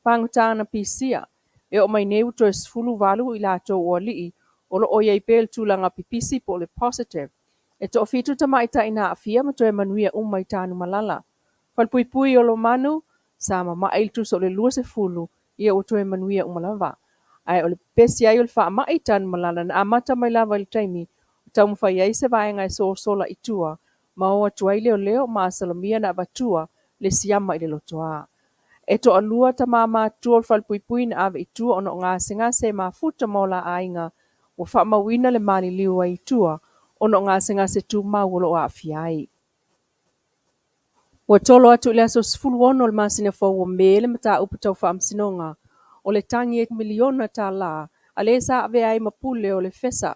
Fagota na pisia, e oo mai nei ua toe 18 i latou o alii o lo o i ai pea i le tulaga pipisi po o le positive. E toafitu tamaitai na aafia ma toe manuia uma i Tanumalala. Falepuipui o Lomanu, sa mama'i i le tusa o le 20, ia ua toe manuia uma lava. Ae o le pepesi ai o le faamai i Tanumalala na amata mai lava i le taimi o taumafai ai se vaega e sosola i tua ma o atu ai leoleo ma asalomia na avatua le siama i le lotoa. E toalua tama matutua o le falepuipui na ave i tua ona o gasegase e mafuta ma ola aiga ua faamauina le maliliu ai i tua ona o gasegase tumau o lo o aafia ai. Ua tolo atu i le aso 16 o le masina fou o Me le mataupu tau faamasinoga o le tagi e miliona tala a le sa avea ai ma pule o le FESA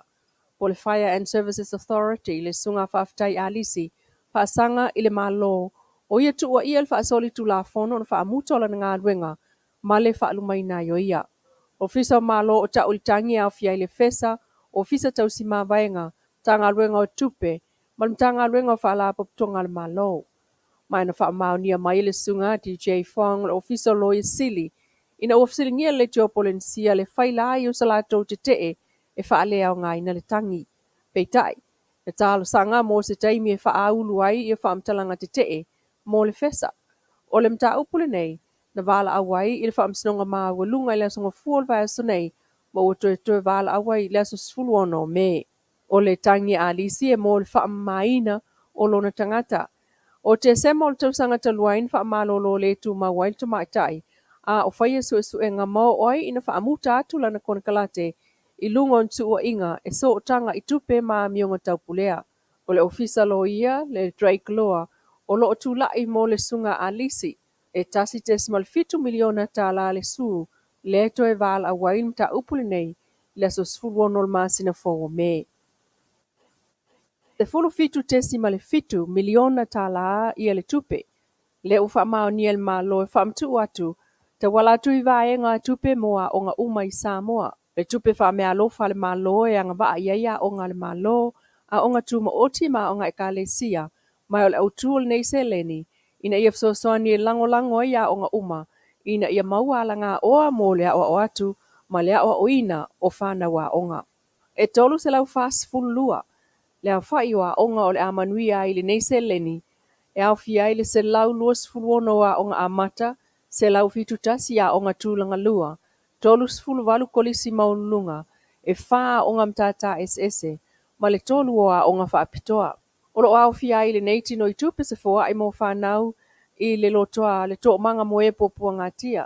po o le Fire and Services Authority, le Susuga Faafetai Alisi Faasaga i le Malo o ia tuuaia le faasolitulafono ona faamuta o lana galuega ma le faalumaina ai o ia. Ofisa o Malo o ta'u i le tagi e aofia ai le FESA, Ofisa Tausi Mavaega, Matagaluega o Tupe ma le Matagaluega o Faalapotopotoga a le Malo. Ma na faamaonia mai e le Susuga DJ Fong o le Ofisa o Loia Sili ina ua fesiligia le Leitio Polenisia le faila ai o se latou tetee e faaleaogaina le tagi. Peitai, na talosaga mo se taimi e faaulu ai ia faamatalaga tetee mo le FESA. O le mataupu lenei na valaau ai i le Faamasinoga Maualuga i le Aso Gafua o le vaiaso nei ma ua toetoe valaau ai i le aso 16 o Me. O le tagi a Alisi e mo le faamamaina o lona tagata. O Tesema o le tausaga talu ai na faamalolo le tumau ai le tamaitai a o faia suesuega ma oo ai ina faamuta atu lana konekarate i luga o ni tuuaiga e sootaga i tupe ma amioga taupulea. O le Ofisa Loia, le Drake Law, o lo o tulai mo le Susuga Alisi, e $1.7 miliona le sue lea e toe valaau ai le mataupu lenei i le aso 16 o le masina fou o Me. $17.7 miliona ia le tupe lea ua faamaonia e le Malo e faamatuu atu tauala atu i vaega tupe mo aoga uma i Samoa. Le tupe faameaalofa a le Malo e agavaa i ai aoga a le Malo, aoga tumaoti ma aoga ekalesia, ma o le autū o lenei seleni ina ia fesoasoani e lagolago ai aoga uma ina ia maua alagaoa mo le aoao atu ma le aoaoina o fanau aoga. E 342 le aofai o aoga o le a manuia ai i lenei seleni e aofia ai le 126 o aoga amata, 171 aoga tulaga lua, 38 kolisi maualuluga, e 4 aoga matata eseese ma le 3 o aoga faapitoa. O lo o aofia ai i lenei tinoitupe se foai mo fanau i le lotoa le toomaga mo e puapuagatia,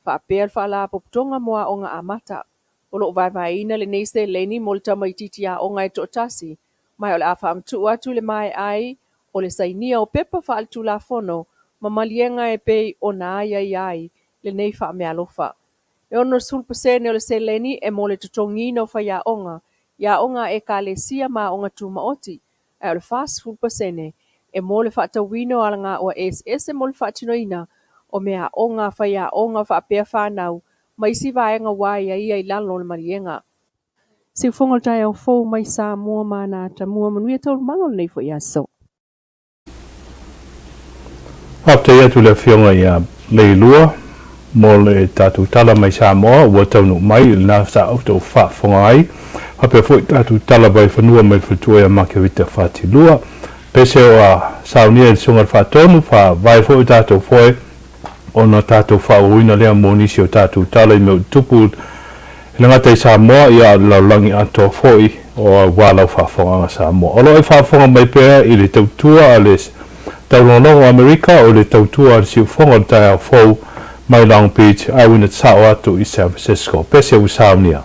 faapea le faalapotopotoga mo aoga amata. O lo o vaevaeina lenei seleni mo le tamaitiiti aoga e toatasi, ma o le a faamatuu atu i le maea ai o le sainia o pepa faaletulafono ma maliega e pei ona aiaia ai lenei faameaalofa. E 60% o le seleni e mo le totogiina o faiaoga i aoga a ekalesia ma aoga tumaoti, ae o le 40% e mo le faatauina o alagaoa eseese mo le faatinoina o meaaoga a faiaoga faapea fanau ma isi vaega ua aiaia i lalo o le maliega. Siufogo o le taeao fou mai Samoa ma ana atamua, manuia taualumaga o lenei foi aso. Faafetai atu i le Afioga ia Leilua mo le tatou tala mai Samoa ua taunuu mai i lena sa outou faafofoga ai. Faapea foi tatou tala mai fanua mai le faletua ia Makerita Fatilua. Pese o a saunia i le Susuga i le Faatonu, faavae foi o tatou foe ona tatou faaauauina lea mo nisi o tatou tala i mea o tutupu e le gata i Samoa, ia a o le lalolagi atoa foi o aua lau faafofogaaga Samoa. O lo o e faafofoga mai pea i le tautua a le Taulogologo o Amerika o le tautua a le Siufogo o le taeao fou mai Long Beach ae uina sao atu i San Francisco. Pese ua saunia.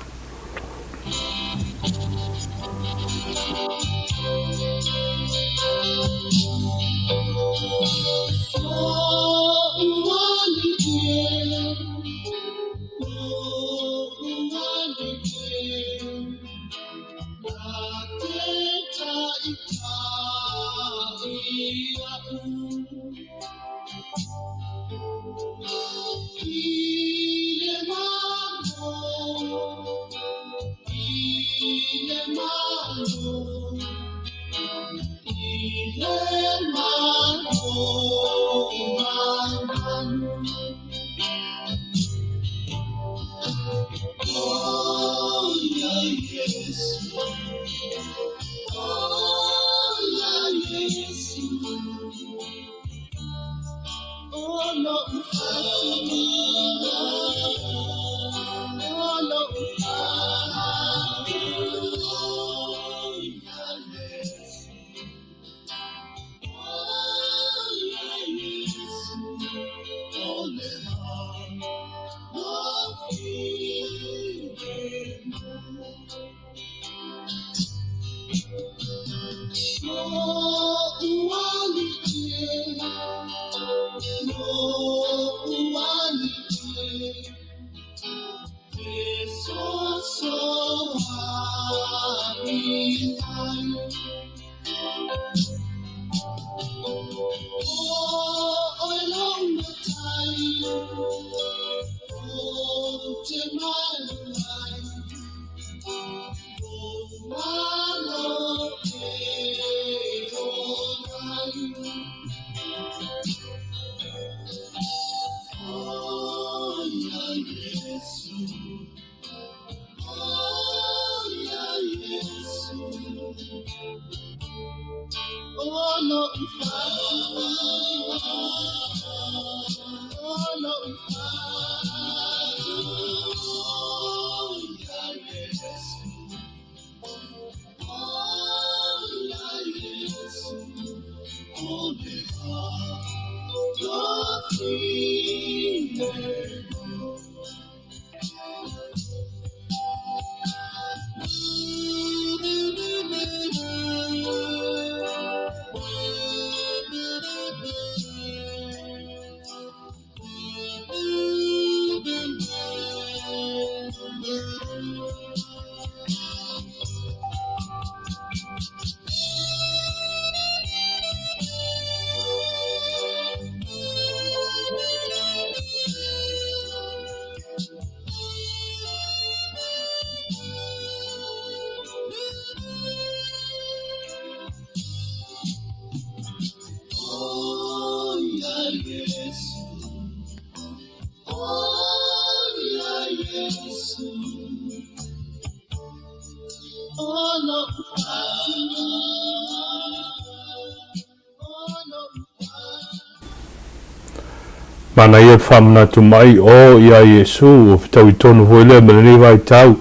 Manaia le faamanatu mai o ia Iesu ua fetaui tonu foi lea ma lenei vaitau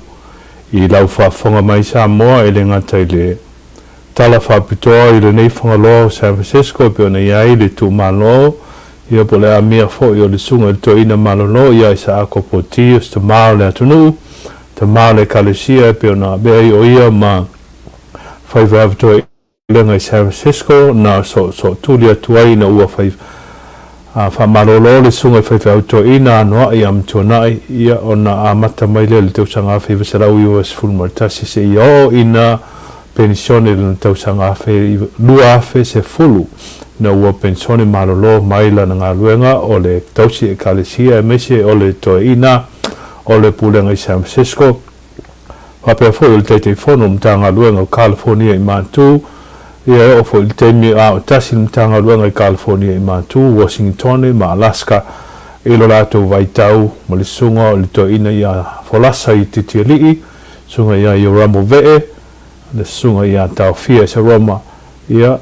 i lau faafofoga mai Samoa e le gata i le Tala faapitoa i lenei Fagaloa o San Francisco e pei ona i ai le itumalo ia po o le amia foi o le Susuga i le Toeaina Malolo ia Isaako Poti o se tama o le atunuu, tama o le Ekalesia e pei ona avea ai o ia ma faiva toelega i San Francisco na soosootuli atu ai ina ua fai faamalolo le Susuga i Faifeau Toeaina Anoa'i Amituanai ia ona amata mai lea i le tausaga 1991 seia oo ina penisione i lona tausaga 2010 ina ua penisione malolo mai lana galuega o le tausi ekalesia aemaise o le toeaina o le Pulega i San Francisco. Faapea foi o le Taitaifono o Matagaluega o Kalifonia i Matu, ia e oo foi i le taimi a o tasi le Matagaluega i Kalifonia i Matu, Uasingitone ma Alaska i lo latou vaitau ma le susuga o le toeaina ia Folasa i Titialii, susuga ia Ioramo Vee, le susuga ia Taofia Eseroma, ia,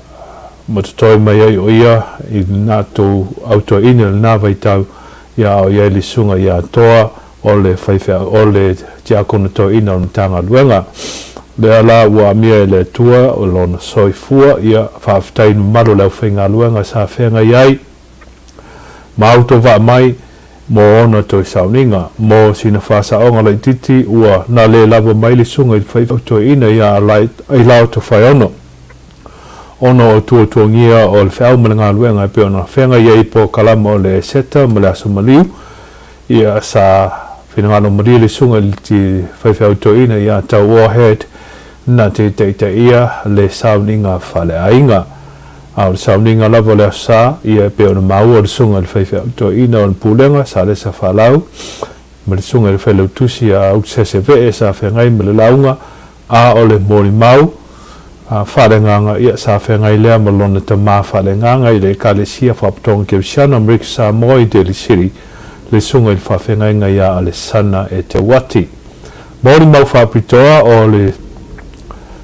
ma totoe mai ai o ia i lena tou autoeaina i lena vaitau, ia a o i ai le susuga ia Toa o le faifeau, o le tiakono toeaina o le Matagaluega. Lea la ua amia e le Atua o lona soifua, ia, faafetai i le mamalu o le aufaigaluega sa feagai ai ma autovaa mai mo ona toe sauniga. Mo sina faasaoga laitiiti ua na le lava mai le susuga i le faifeau toeaina ia Ailao Tofaeono ona o tuatuagia o le feau ma le galuega e pei ona feagai ai polokalama o le Eseta ma le Aso Maliu. Ia sa finagalo malie le susuga i le faifeau toeaina ia Tau Warhead na te taitaia le sauniga faaleaiga. A o le sauniga lava o le Aso Sa, ia e pei ona maua le susuga i le faifeau toeaina o le Pulega, Salesa Falau, ma le susuga i le Failautusi ia Utusese Vee sa feagai ma le lauga, a o le molimau faaleagaga, ia sa feagai lea ma lona tama faaleagaga i le Ekalesia Faapotopotoga Kerisiano Amerika Samoa i Daly City, le susuga i le faafeagaiga ia Alesana Eteuati. Molimau faapitoa o le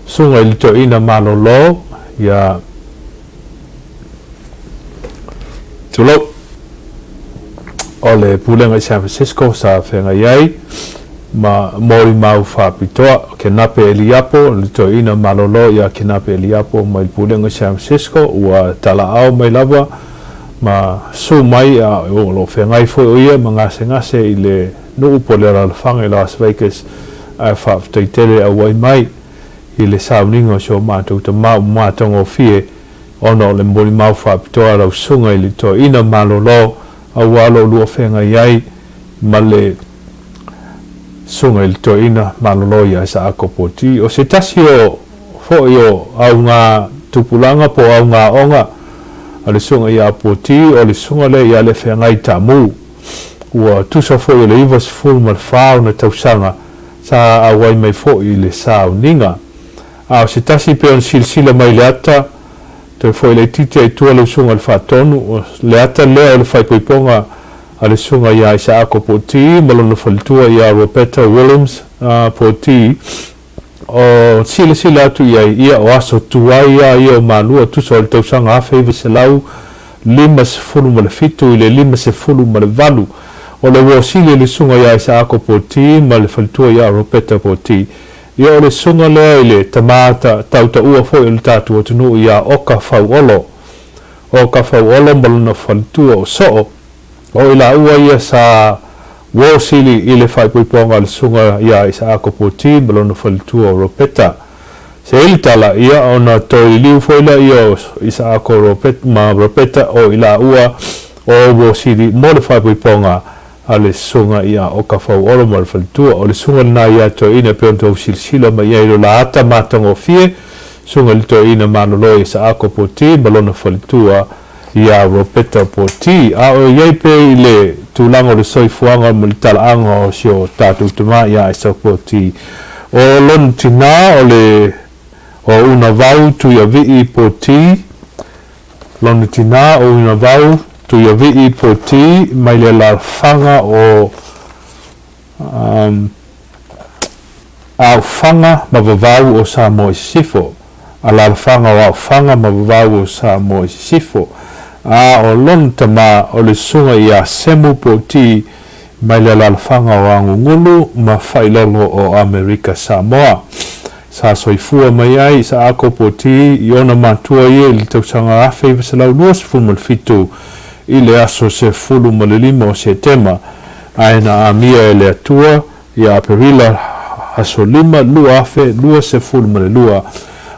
susuga i le toeaina malolo ia Tulou. O le Pulega i San Francisco sa feagai ai ma molimau faapitoa. Kenape Eliapo, le toeaina malolo ia Kenape Eliapo mai le Pulega i San Francisco ua talaao mai lava ma su mai a o lo o feagai foi o ia ma gasegase i le nuu po o le alalafaga i Las Vegas ae faafetai tele auai mai i le sauniga o si o matou tama ua matagofie ona o le molimau faapitoa a lau susuga i le toeaina malolo aua lo lua feagai ai ma le susuga i le toeaina malolo ia Isaako Poti. O se tasi o foi o auga tupulaga po o auga aoga a le susuga ia Poti o le susuga lea ia le feagai Tamu. Ua tusa foi o le 94 ona tausaga sa auai mai foi i le sauniga. A o se tasi pei ona silasila mai i le ata, Toe foi laitiiti ai tua lau susuga i le Faatonu, o le ata lea o le faaipoipoga a le susuga ia Isaako Poti ma lona faletua ia Roberta Williams Poti. O silasila atu i ai, ia o aso tuai lava ia o Malua tusa o le tausaga 1957 i le 58. O le uo sili o le susuga ia Isaako Poti ma le faletua ia Roberta Poti. Ia o le susuga lea i le tama tautaua foi o le tatou atunuu ia Oka Fauolo. Oka Fauolo ma lona faletua o Soo. O i laua ia sa uo sili i le faaipoipoga a le susuga ia Isaako Poti ma lona faletua o Ropeta. Se i le tala, ia ona toe liliu foi lea ia o Isaako ma Ropeta o i laua o uo sili mo le faaipoipoga a le susuga ia Oka Fauolo ma le faletua. O le susuga lena ia Toeaina e pei ona tou silasila mai ai i lo la ata matagofie, susuga i le Toeaina malolo ia Isaako Poti ma lona faletua ia Ropeta Poti. A o i ai pea i le tulaga o le soifuaga ma le talaaga o si o tatou tama ia Isaac Poti. O lona tina o le o Unavau Tuiavii Poti, lona tina o Unavau Tuiavii Poti mai le alaalafaga o Aofaga ma Vavau o Samoa i Sisifo, alaalafaga o Aofaga ma Vavau o Samoa i Sisifo, a o lona tama o le susuga ia Semu Poti mai le alaalafaga o Agugulu ma Failolo o Amerika Samoa. Sa soifua mai ai Isaako Poti i ona matua ia i le tausaga 1927 i le aso 15 o Setema, ae na amia e le Atua ia Aperila aso 5, 2022,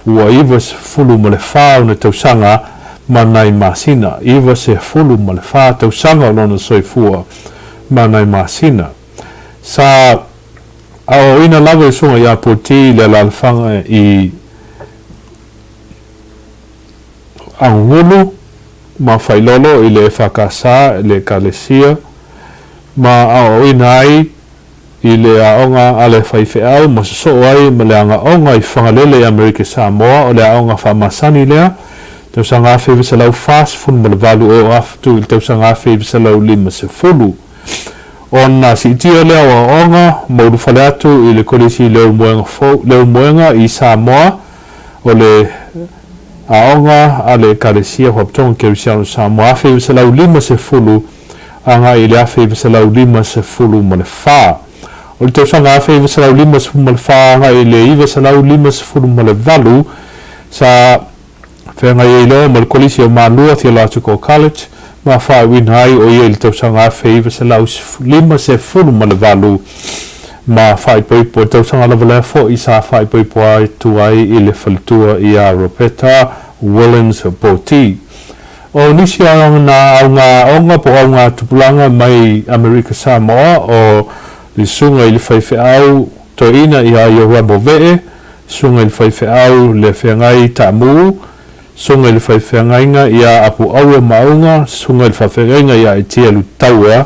ua 94 ona tausaga ma nai masina, 94 tausaga o lona soifua ma nai masina. Sa aoaoina lava e Susuga ia Poti i le alaalafaga i Agugulu ma Failolo i le EFKS i le Ekalesia ma aoaoina ai i le aoga a le faifeau ma sosoo ai ma le agaoga i Fagalele i Amerika Samoa o le aoga faamasani lea tausaga 1948 e oo atu i le tausaga 1950. Ona siitia lea o aoaoga ma ulufale atu i le Kolisi Leulumoega i Samoa o le Aoga a le Ekalesia Faapitoga Kerisiano i Samoa 1950 agai i le 1954. O le tausaga 1954 agai i le 1958 sa feagai ai loa ma le Kolisi o Malua Theological College ma faaiuina ai o ia i le tausaga 1958 ma faaipoipo, i le tausaga lava lea foi sa faaipoipo atu ai i le faletua ia Roberta Williams Poti. O nisi o ana auga aoga po o auga tupulaga mai Amerika Samoa o le Susuga i le Faifeau Toeaina ia Iorambo Vee, Susuga i le Faifeau Le Feagai Taamu, Susuga i le Faifeagaiga ia Apuaua Maauga, Susuga i le Faafeagaiga ia Etia Lutaua,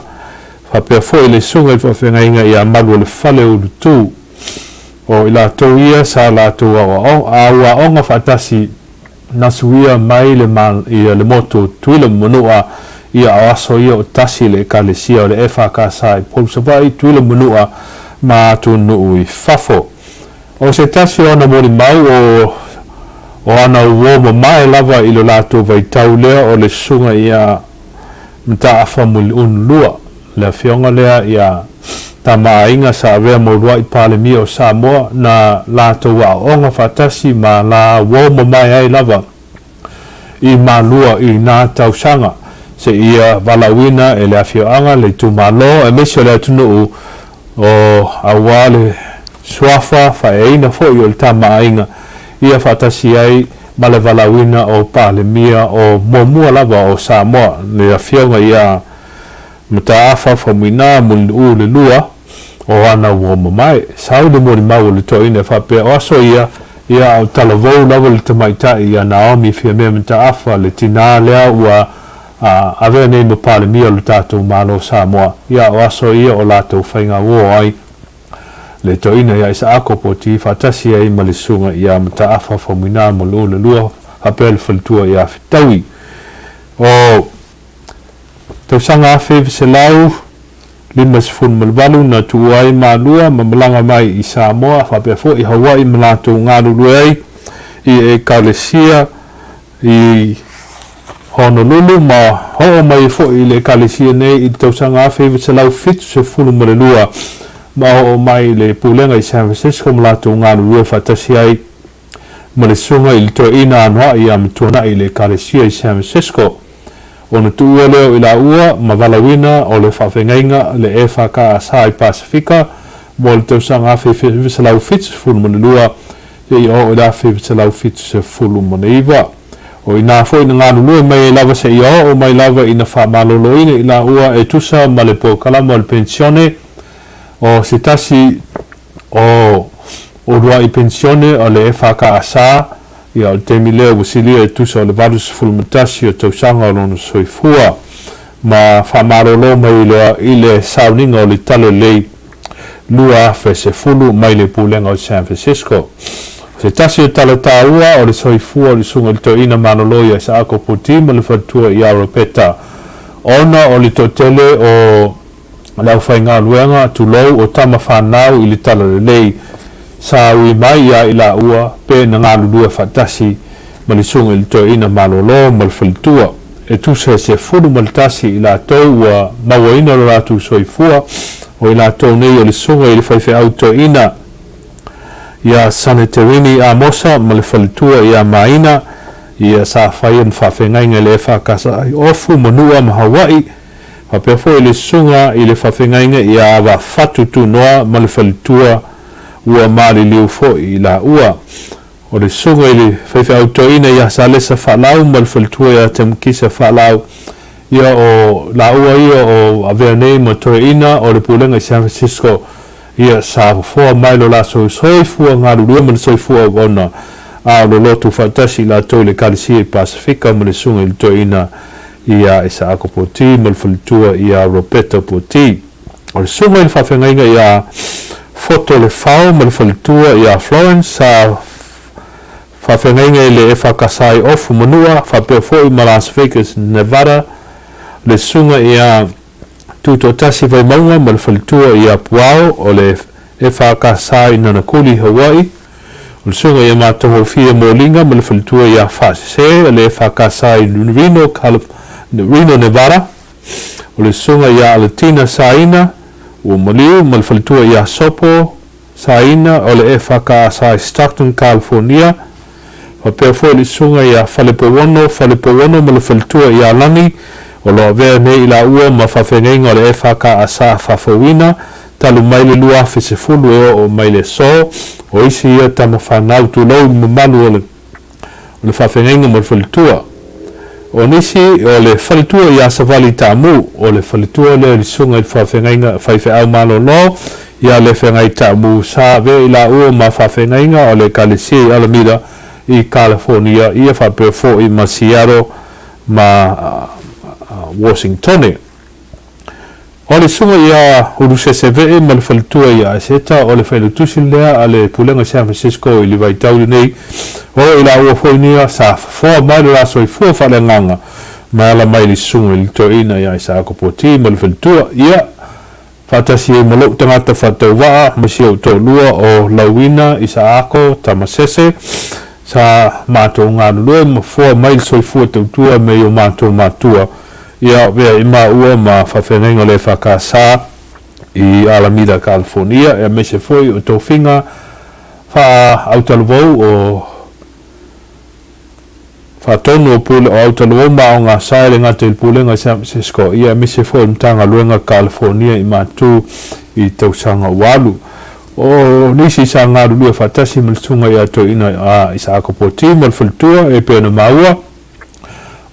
faapea foi le Susuga i le Faafeagaiga ia Maluelefale Ulutu. O i latou ia sa latou auaoga faatasi na suia mai le ia le motu o Tutuila ma Manua ia o aso ia o tasi le Ekalesia o le EFKS i Upolu Savaii, Tutuila ma Manua ma atunuu i fafo. O se tasi o ana molimau o o ana uo mamae lava i lo latou vaitau lea o le susuga ia Mataafa Muliunulua, le afioga lea ia Tamaaiga sa avea ma uluai Palemia o Samoa na latou aoaoga faatasi ma la uo mamae ai lava i Malua i na tausaga seia valaauina e le afioaga, le itumalo aemaise o le atunuu o aua le suafa faeaina foi o le Tamaaiga ia faatasi ai ma le valaauina o Palemia o muamua lava o Samoa, le Afioga ia Mataafa Faumuina Mulinuu le Lua o ana uo mamae. Sau le molimau o le toeaina e faapea, O aso ia, ia a o talavou lava le tamaitai ia Naomi Fiamea Mataafa, le tinā lea ua a avea nei ma Palemia o le tatou Malo o Samoa, ia o aso ia o latou faiga uo ai le toeaina ia Isaako Poti faatasi ai ma le susuga ia Mataafa Faumuina Mulinuu le Lua. Faapea le faletua ia Fetaui. O tausaga 1958 na tuua ai Malua ma malaga mai i Samoa faapea foi Hawaii ma latou galulue ai i Ekalesia i Honolulu ma oo mai ai foi i le Ekalesia nei i le tausaga 1972 ma oo mai i le Pulega i San Francisco ma latou galulue faatasi ai ma le Susuga i le Toeaina Anoa'i ia Matuanai i le Ekalesia i San Francisco. Ona tuua lea o i laua ma valaauina o le faafeagaiga le EFKS i Pasefika mo le tausaga 1972 seia oo i le 1979. O i ina foi na galulue mai ai lava seia oo mai lava ina faamaloloina i laua e tusa ma le polokalama o le penisione o se tasi o uluai penisione o le EFKS, ia o le taimi lea ua silia e tusa o le 81 o tausaga o lona soifua ma faamalolo mai i le sauniga o le Talalelei 2010 mai le Pulega o San Francisco. O se tasi o tala taua o le soifua o le Susuga i le Toeaina Malolo ia Isaako Poti ma le faletua ia Ropeta ona o le toatele o le aufaigaluega, tulou, o tama fanau i le Talalelei sa ui mai ia i laua pe na galulue faatasi ma le Susuga i le Toeaina Malolo ma le faletua. E tusa e 11 i latou ua mauaina lo latou soifua, o i latou nei o le Susuga i le Faifeau Toeaina ia Saneterini Amosa ma le faletua ia Maina, ia sa faia ma faafeagaiga i le EFKS i Ofu, Manua ma Hawaii, faapea foi le Susuga i le Faafeagaiga ia Ava Fatu Tunoa ma le faletua ua maliliu foi i laua. O le susuga i le faifeau toeaina ia Salesa Faalau ma le faletua ia Temukisa Faalau, ia o laua ia o avea nei ma toeaina o le pulega i San Francisco, ia sa fofoa mai lo latou soifua galulue ma le soifua auauna, a o lo lotu faatasi i latou i le Ekalesia i Pasefika ma le susuga i le toeaina ia Isaako Poti ma le faletua ia Ropeto Poti. O le susuga i le faafeagaiga ia Foto Lefao ma le faletua ia Florence sa faafeagaiga i le EFKS i Ofu, Manua, faapea foi ma Las Vegas, Nevada, le susuga ia Tutoatasi Vaimauga ma le faletua ia Puao o le EFKS i Nanakuli, Hawaii, o le susuga ia Matagofie Moliga ma le faletua ia Faasese o le EFKS i Reno, Reno, Nevada, O le susuga ia Alatina Saina ua maliu ma le faletua ia Sopo Saina o le EFKS i Stockton, California, faapea foi le susuga ia Falepouono Falepouono ma le faletua ia Lani o lo o avea nei i laua ma faafeagaiga o le EFKS faafouina talu mai le 2010 e oo mai le aso. O isi ia tama fanau tulou i le mamalu o le o le faafeagaiga mo le faletua. O nisi, o le faletua ia Savali Taamu, o le faletua lea i le susuga i le faafeagaiga faifeau malolo ia Lefeagai Taamu sa avea i laua ma faafeagaiga o le Ekalesia i Alameda i Kalafonia ia faapea foi ma Seattle ma Washingtone. O le susuga ia Ulusesevee ma le faletua ia Aseta, o le failautusi lea a le Pulega i San Francisco i le vaitau lenei, o i laua foi nia sa fofoa mai le la soifua faaleagaga ma ala mai i le susuga i le toeaina ia Isaako Poti ma le faletua ia faatasi ai ma lou tagata faatauvaa ma si ou toalua o Lauina Isaako Tamasese sa matou galulue ma fofoa mai le soifua tautua me i o matou matua Ia avea i maua ma faafeagaiga o le EFKS i Alameda, California, aemaise foi o tofiga faa-autalavou o faatonu o pule o autalavou ma aogasa e le gata i le Pulega i San Francisco, ia aemaise foi o le Matagaluega California i matu i tausaga ua alu. O nisi sa galulue faatasi ma le Susuga ia Toeaina a Isaako Poti ma le faletua e pei ona maua,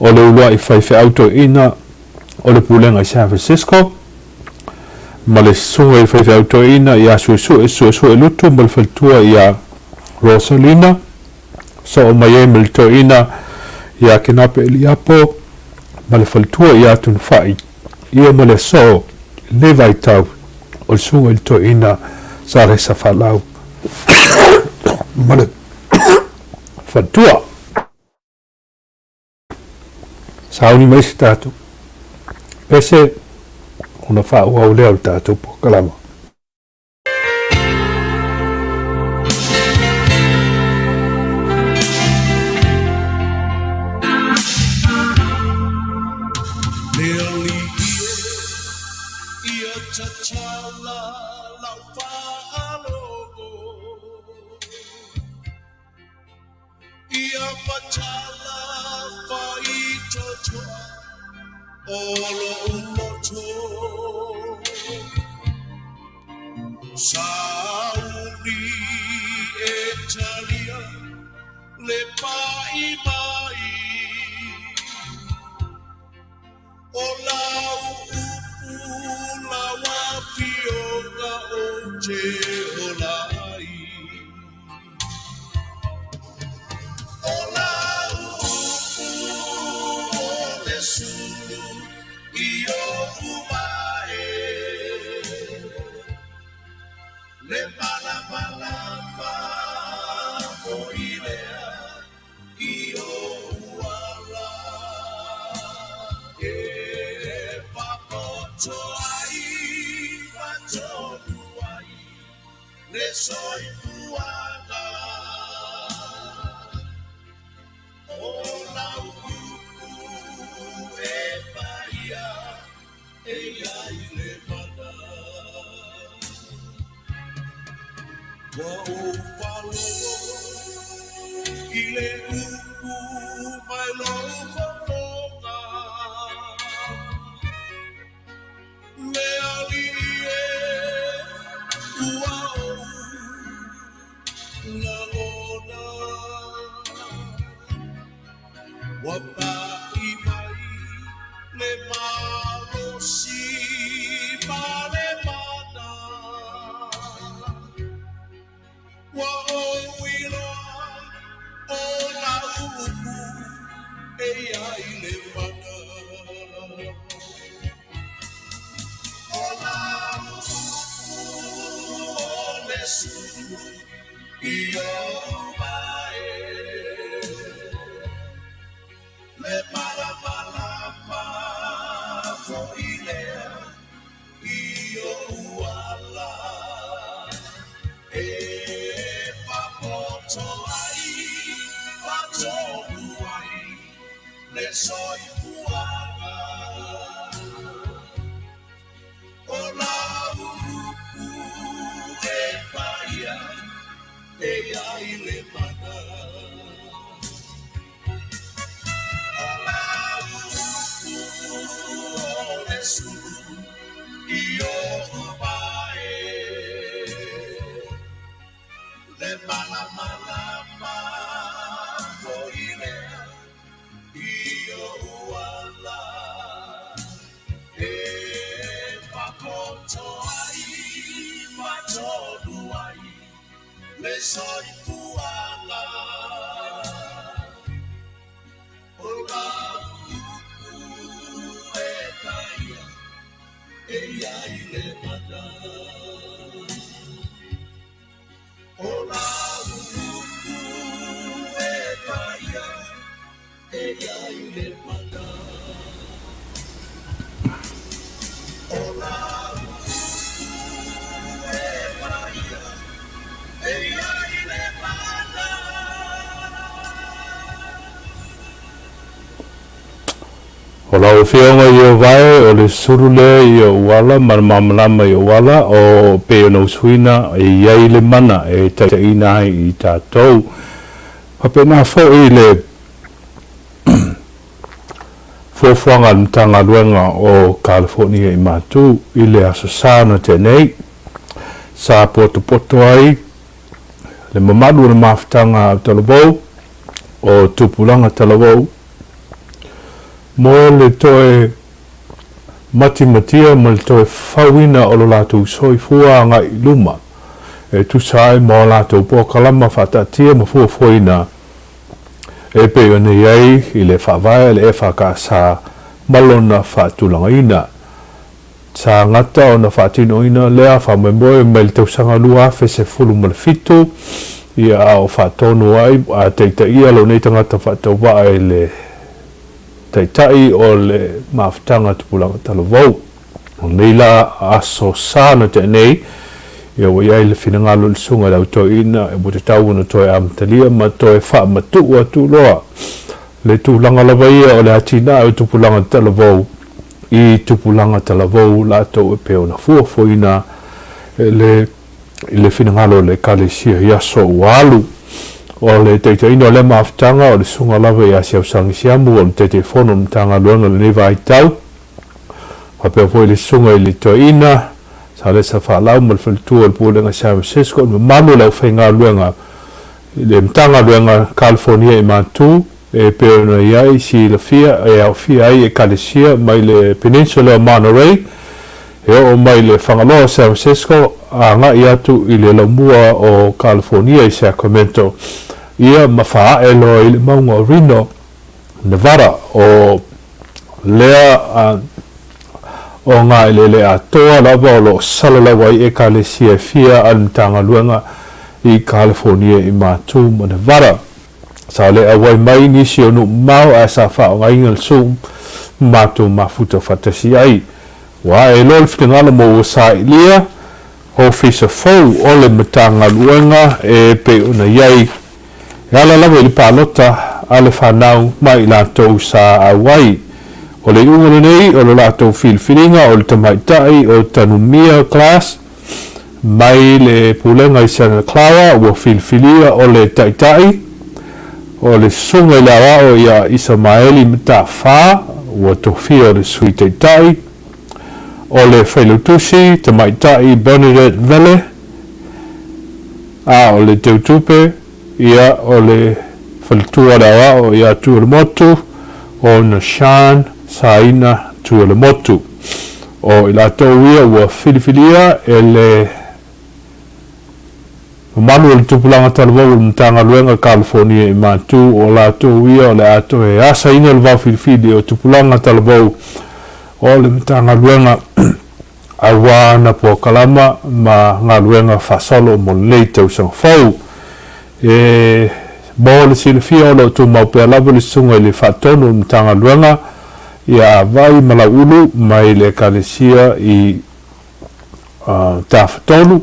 o le uluai faifeau toeaina o le Pulega i San Francisco, ma le susuga i le faifeau toeaina ia Suesue Suesue Lutu ma le faletua ia Rosalina, soo mai ai ma le toeaina ia Kenape Eliapo ma le faletua ia Atunufai, ia ma le aso i lenei vaitau o le susuga i le toeaina Salesa Falau ma le faletua. Sauni mai se tatou pese ona faaauau lea o le tatou polokalama. Le alii e ia tatala lau faalogo Ia matala faitotoa o lo'u loto Sauni e talia le pa'i mai O lau upu lau afioga ou te ola ai O lau upu o le sulu i oʻu wae Le malamalama foi lea i ou ala e papoto ai ma tonu ai le soifuaga o lau upu e paia e i ai le mana. Ua ou faalogo i le upu mai lou fofoga, Le Alii e, ua ou lagona. Ua pa'i mai le malosi ma le mana, Ua ou iloa o lau upu e i ai le mana. O lau upu o le sulu i oʻu wae, Le malamalama foi lea i oʻu ala e fapoto ai, faatonu ai le soifuaga. O lau upu e paia e i ai le mana. O lau upu o le sulu i oʻu wae, Le malamalama foi lea i oʻu ala e fapoto ai, faatonu ai le soifuaga. O lau upu e paia e i ai le mana. O lau upu e paia e i ai le mana. O lau upu e paia e i ai le mana. O lau Afioga Ieova e, o le sulu lea i ou ala ma le malamalama i ou ala, o pei ona usuina e i ai le mana e taitaiina ai i tatou. Faapena foi le fuafuaga a le Matagaluega o Kalifornia i Matu i le Aso Sa na tea nei, sa potopoto ai le mamalu o le mafutaga a Talavou, o Tupulaga Talavou, mo le toe matimatia ma le toe fauina o lo latou soifua agai i luma e tusa ai ma o latou polokalama faataatia ma fuafuaina e pei ona i ai i le Faavae a le EFKS ma lona faatulagaina. Sa gata ona faatinoina lea faamoemoe mai le tausaga 2017, ia a o faatonu ai a taitaia lou nei tagata faatauvaa i le. Taitai o le Mafutaga Tupulaga Talavou. O lenei la aso sa na tea nei, ia ua i ai le finagalo i le Susuga i le Au Toeaina ua tatau ona toe amatalia ma toe faamatuu atu loa le tulaga lava ia o le atinae o tupulaga talavou i tupulaga talavou latou e pei ona fuafuaina e le i le finagalo o le Ekalesia i aso ua alu. O le taitaiina o lea mafutaga o le Susuga lava ia Siausagi Siamu o le Taitaifono o le Matagaluega i lenei vaitau, faapea foi le Susuga i le Toeaina Salesa Faalau ma le Faletua o le Pulega San Francisco, le mamalu o le aufaigaluega i le Matagaluega California i Matu e pei ona i ai silafia e aofia ai Ekalesia mai le Peninsula o Monterey e oo mai le Fagaloa o San Francisco agai atu i le laumua o California i Sacramento ia ma faaae loa i le mauga o Reno, Nevada. O lea o ngā eleele atoa lava o lo o salalau ai Ekalesia e fia a le Matagaluega i California i Matu ma Nevada. Sa le auai mai nisi o nuu mamao ae sa faaaogaina le Zoom ma matou mafuta faatasi ai. Ua ae loa le finagalo mo ua sailia Ofisa fou o le Matagaluega e pei ona i ai e ala lava i le palota a le fanau ma i latou sa auai. O le iuga lenei o le latou filifiliga o le tamaitai o Tanumia Glass mai le Pulega i Santa Clara ua filifilia o le Taitai o le Susuga i le Aoao ia Isamaeli Mataafa ua tofia o le Sui Taitai o le Failautusi Tamaitai Bernadette Vele, a o le Teutupe ia o le Faletua o le Aoao ia Tualemotu o Nashan Saina Tualemotu. O i latou ia ua filifilia e le mamalu o le tupulaga talavou o le Matagaluega Kalifonia i Matu, o latou ia o le a toe asaina le vao filifili o tupulaga talavou o le Matagaluega aua ana polokalama ma galuega faasolo mo lenei tausaga fou. E mo le silafia o lo o tumau pea lava le Susuga i le Faatonu o le Matagaluega ia Avai ma Lauulu mai le Ekalesia i Tafatolu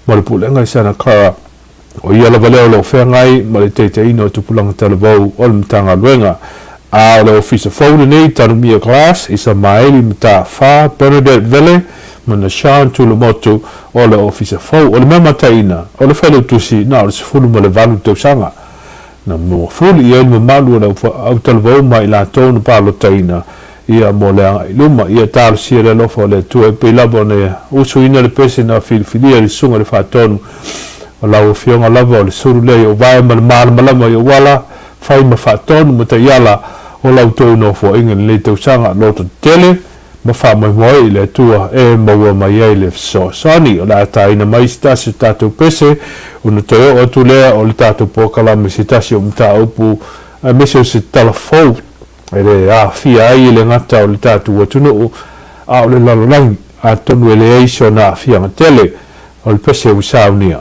ma le Pulega i Santa Clara. O ia lava lea o lo o feagai ma le taitaiina o tupulaga talavou o le Matagaluega. A o le Ofisa fou lenei, Tanumia Glass, Isamaeli Mataafa, Bernadette Vele ma Nashan Tulamotu o le Ofisa fou. O le mea mataina, o le Failautusi na o le 18 tausaga. Na mafuli i ai le mamalu o le autalavou ma i latou na palotaina ia mo le agai i luma. Ia talosia le alofa o le Atua e pei lava ona usuina le pese na filifilia i le Susuga i le Faatonu. O lau Afioga lava o le sulu lea i ou vae ma le malamalama i ou ala, fai ma faatonu ma taiala o la outou nofoaiga i lenei tausaga loto tetele ma faamoemoe i le Atua e maua mai ai le fesoasoani. O le a taina mai se tasi o tatou pese ona toe oo atu lea o le tatou polokalame i se tasi o mataupu aemaise o se tala fou e le aafia ai e le gata o le tatou atunuu a o le lalolagi, atonu e leai sona aafiaga tele o le pese ua saunia.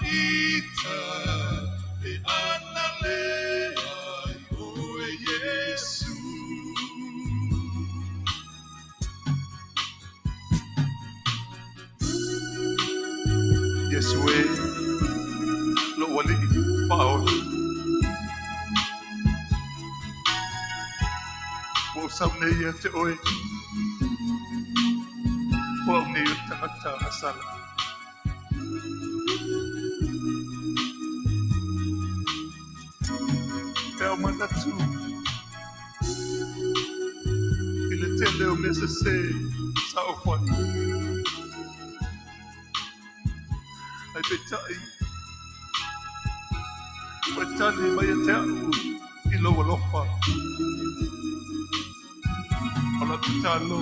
ita e ana le ai oe Iesu. Iesu e, lou Alii Faaola. Ua ou sau nei ia te oe, o au nei o le tagata agasala. E ao manatu i le tele o mea sese sa ou fai. Ae peitai, ua e tali mai ia te a'u i lou alofa. O lau tatalo,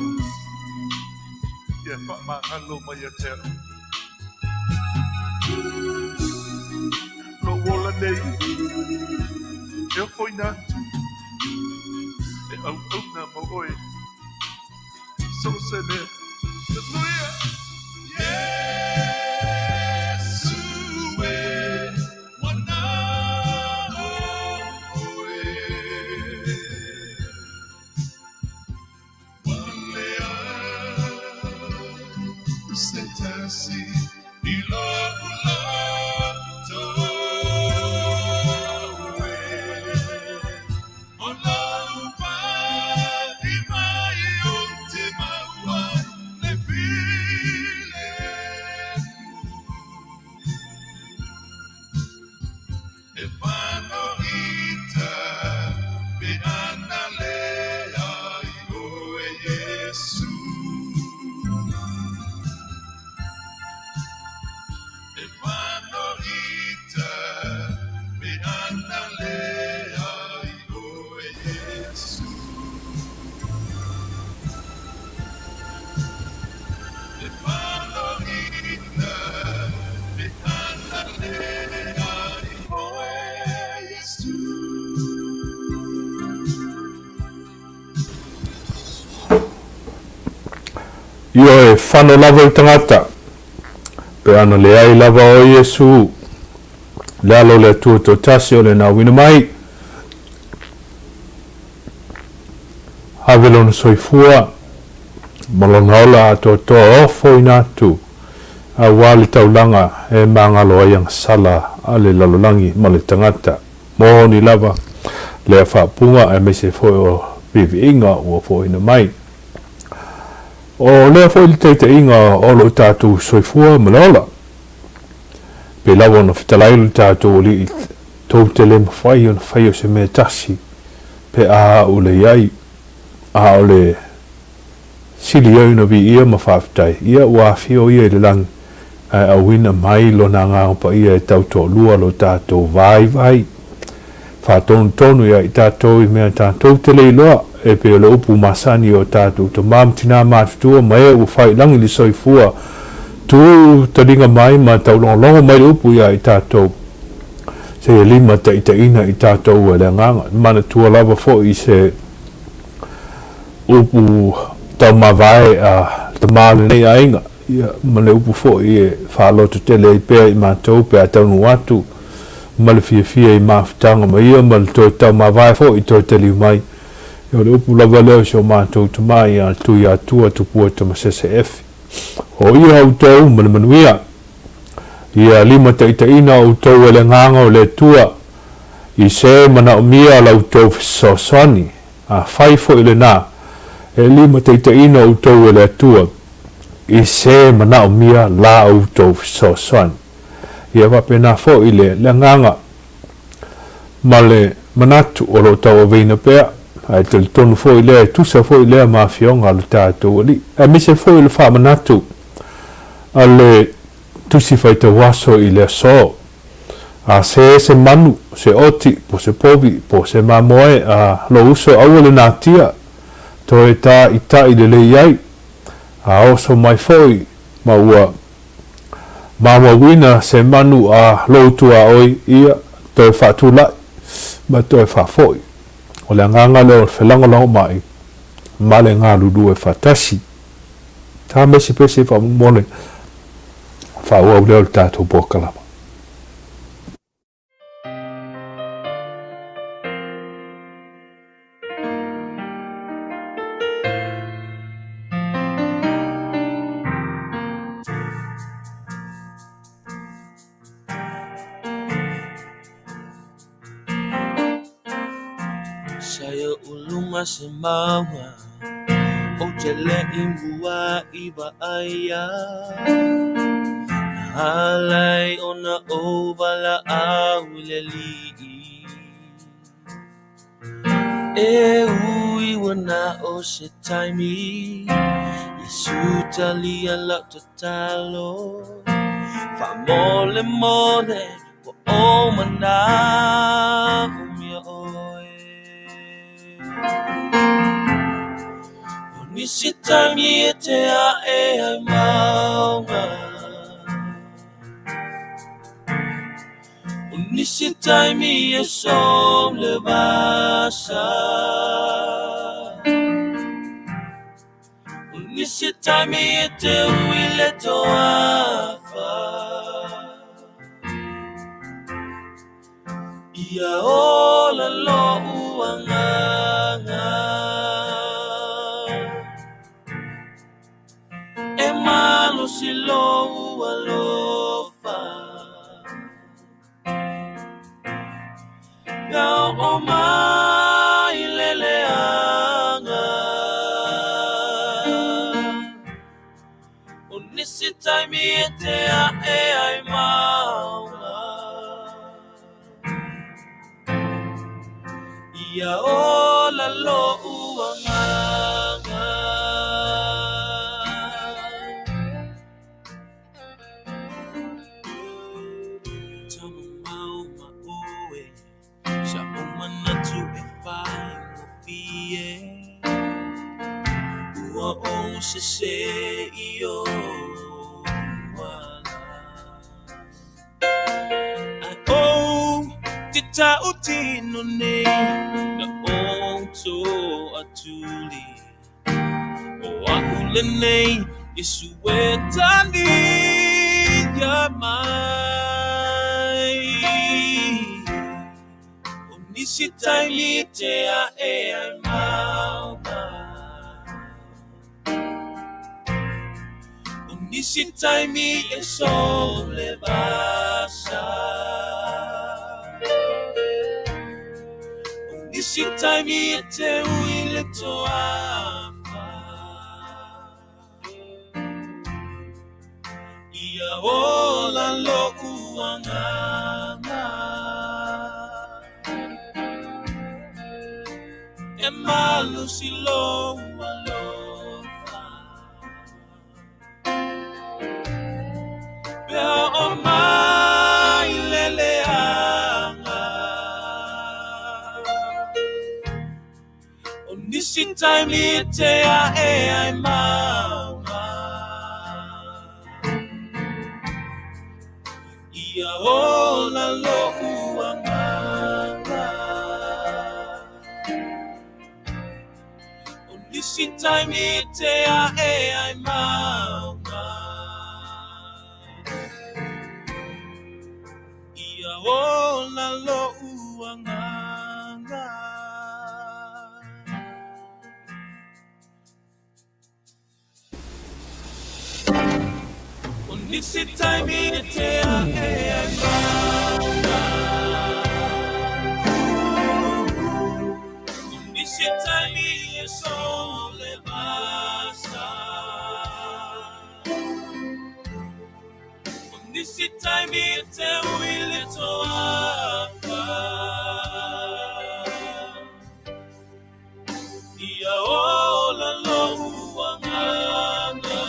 ia e faamagalo mai ia te a'u. Lou ola nei, e ofoina atu, e auauna mo oe i so o se mea. Haleluia! Iesu e, ua na oe. Ua leai se tasi i lo'u loto e, O lou pa'i mai ou te maua ai le filemu. E panoita pe ana le ai oe Iesu. E panoita pe ana le ai oe Iesu. E panoita pe ana le ai oe Iesu. Ioe, fano lava le tagata, pe ana leai lava o Iesu, le Alo o le Atua Toatasi o le nauina mai, ave lona soifua ma lona ola atoatoa ofoina atu aua le taulaga e magalo ai agasala a le lalolagi ma le tagata. Moni lava lea faapuga aemaise foi o viiviiga ua foina mai. O lea foi le taitaiga o lo tatou soifua ma le ola. Pei lava ona fetalai lo tatou Alii tou te le mafai ona faia o se mea tasi pe a a'u le iai, a o le sili ai ona viia ma faafetai, ia ua afio ia i le lagi ae auina mai lona Agaga Paia e tautoalua lo tatou vaivai faatonutonu ia i tatou i mea tatou te le iloa, e pei o le upu masani o tatou tama ma tina matutua ma e ua fai i lagi le soifua tu taliga mai ma taulogologo mai le upu ia i tatou seia limataitaiina i tatou e le Agaga. Manatua lava foi i se upu taumavae a le tama o lenei aiga, ia, ma le upu foi e faalototele ai pea i matou pe a taunuu atu ma le fiafia i mafutaga ma ia ma le toe taumavae foi toe taliu mai. Ia, o le upu lava lea o si o matou tama ia Tuiatua Tupua Tamasese Efi. O ia outou ma le manuia. Ia limataitaiina outou e le Agaga o le Atua i se manaomia la outou fesoasoani. Afai foi lena, e limataitaiina outou e le Atua i se manaomia la outou fesoasoani. Ia faapena foi le le agaga ma le manatu o lo o tauaveina pea, ae talitonu foi lea e tusa foi lea ma afioga a lo tatou Alii, aemaise foi o le faamanatu a le Tusi faitauaso i le aso. A se se manu, se oti, po se povi, po se mamoe, a lou uso aua le natia, toe ta i taʻi lelei ai, a oso mai foi ma ua maumauina se manu a lou tuaoi ia toe faatulaʻi ma toe faafoʻi. O le agaga lea o le felagolagomai ma le galulue faatasi. Ta mese pese faamolemole faaauau lea o le tatou polokalama. Aia i luma se mauga Ou te le i muai vaaia Na ala ai ona ou valaau i le Alii E ui ua na o se taimi Iesu talia lau tatalo Faamolemole ua ou manaomia oe O nisi taimi e te ae ai mauga O nisi taimi e le vasa O nisi taimi e te ui le toafa Ia ola lo'u agaga E malosi lou alofa Pe a oo mai le leaga O nisi taimi e te ae ai mauga Ia ola lo'u agaga Taumamao ma oe Sa'u manatu e faigofie Ua ou sesē i ou ala Ae ou te tautino nei Na ou toatuli O a'u lenei Iesu e talia mai O nisi taimi e te ae ai mauga O nisi taimi e le vasa O nisi taimi e te ui le toafa Ia ola lo'u agaga E malosi lou alofa Pe a oo mai le leaga O nisi taimi e te ae ai mauga Ia ola lo'u agaga O nisi taimi e te ae ai mauga Ia ola lo'u agaga O nisi taimi e te ae ai mauga O nisi taimi e le vasa O nisi taimi e te ui le toafa Ia ola lo'u agaga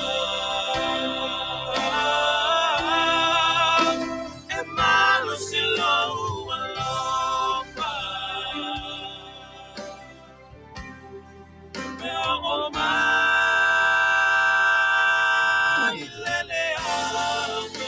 E malosi lou alofa Pe a oo mai le leaga.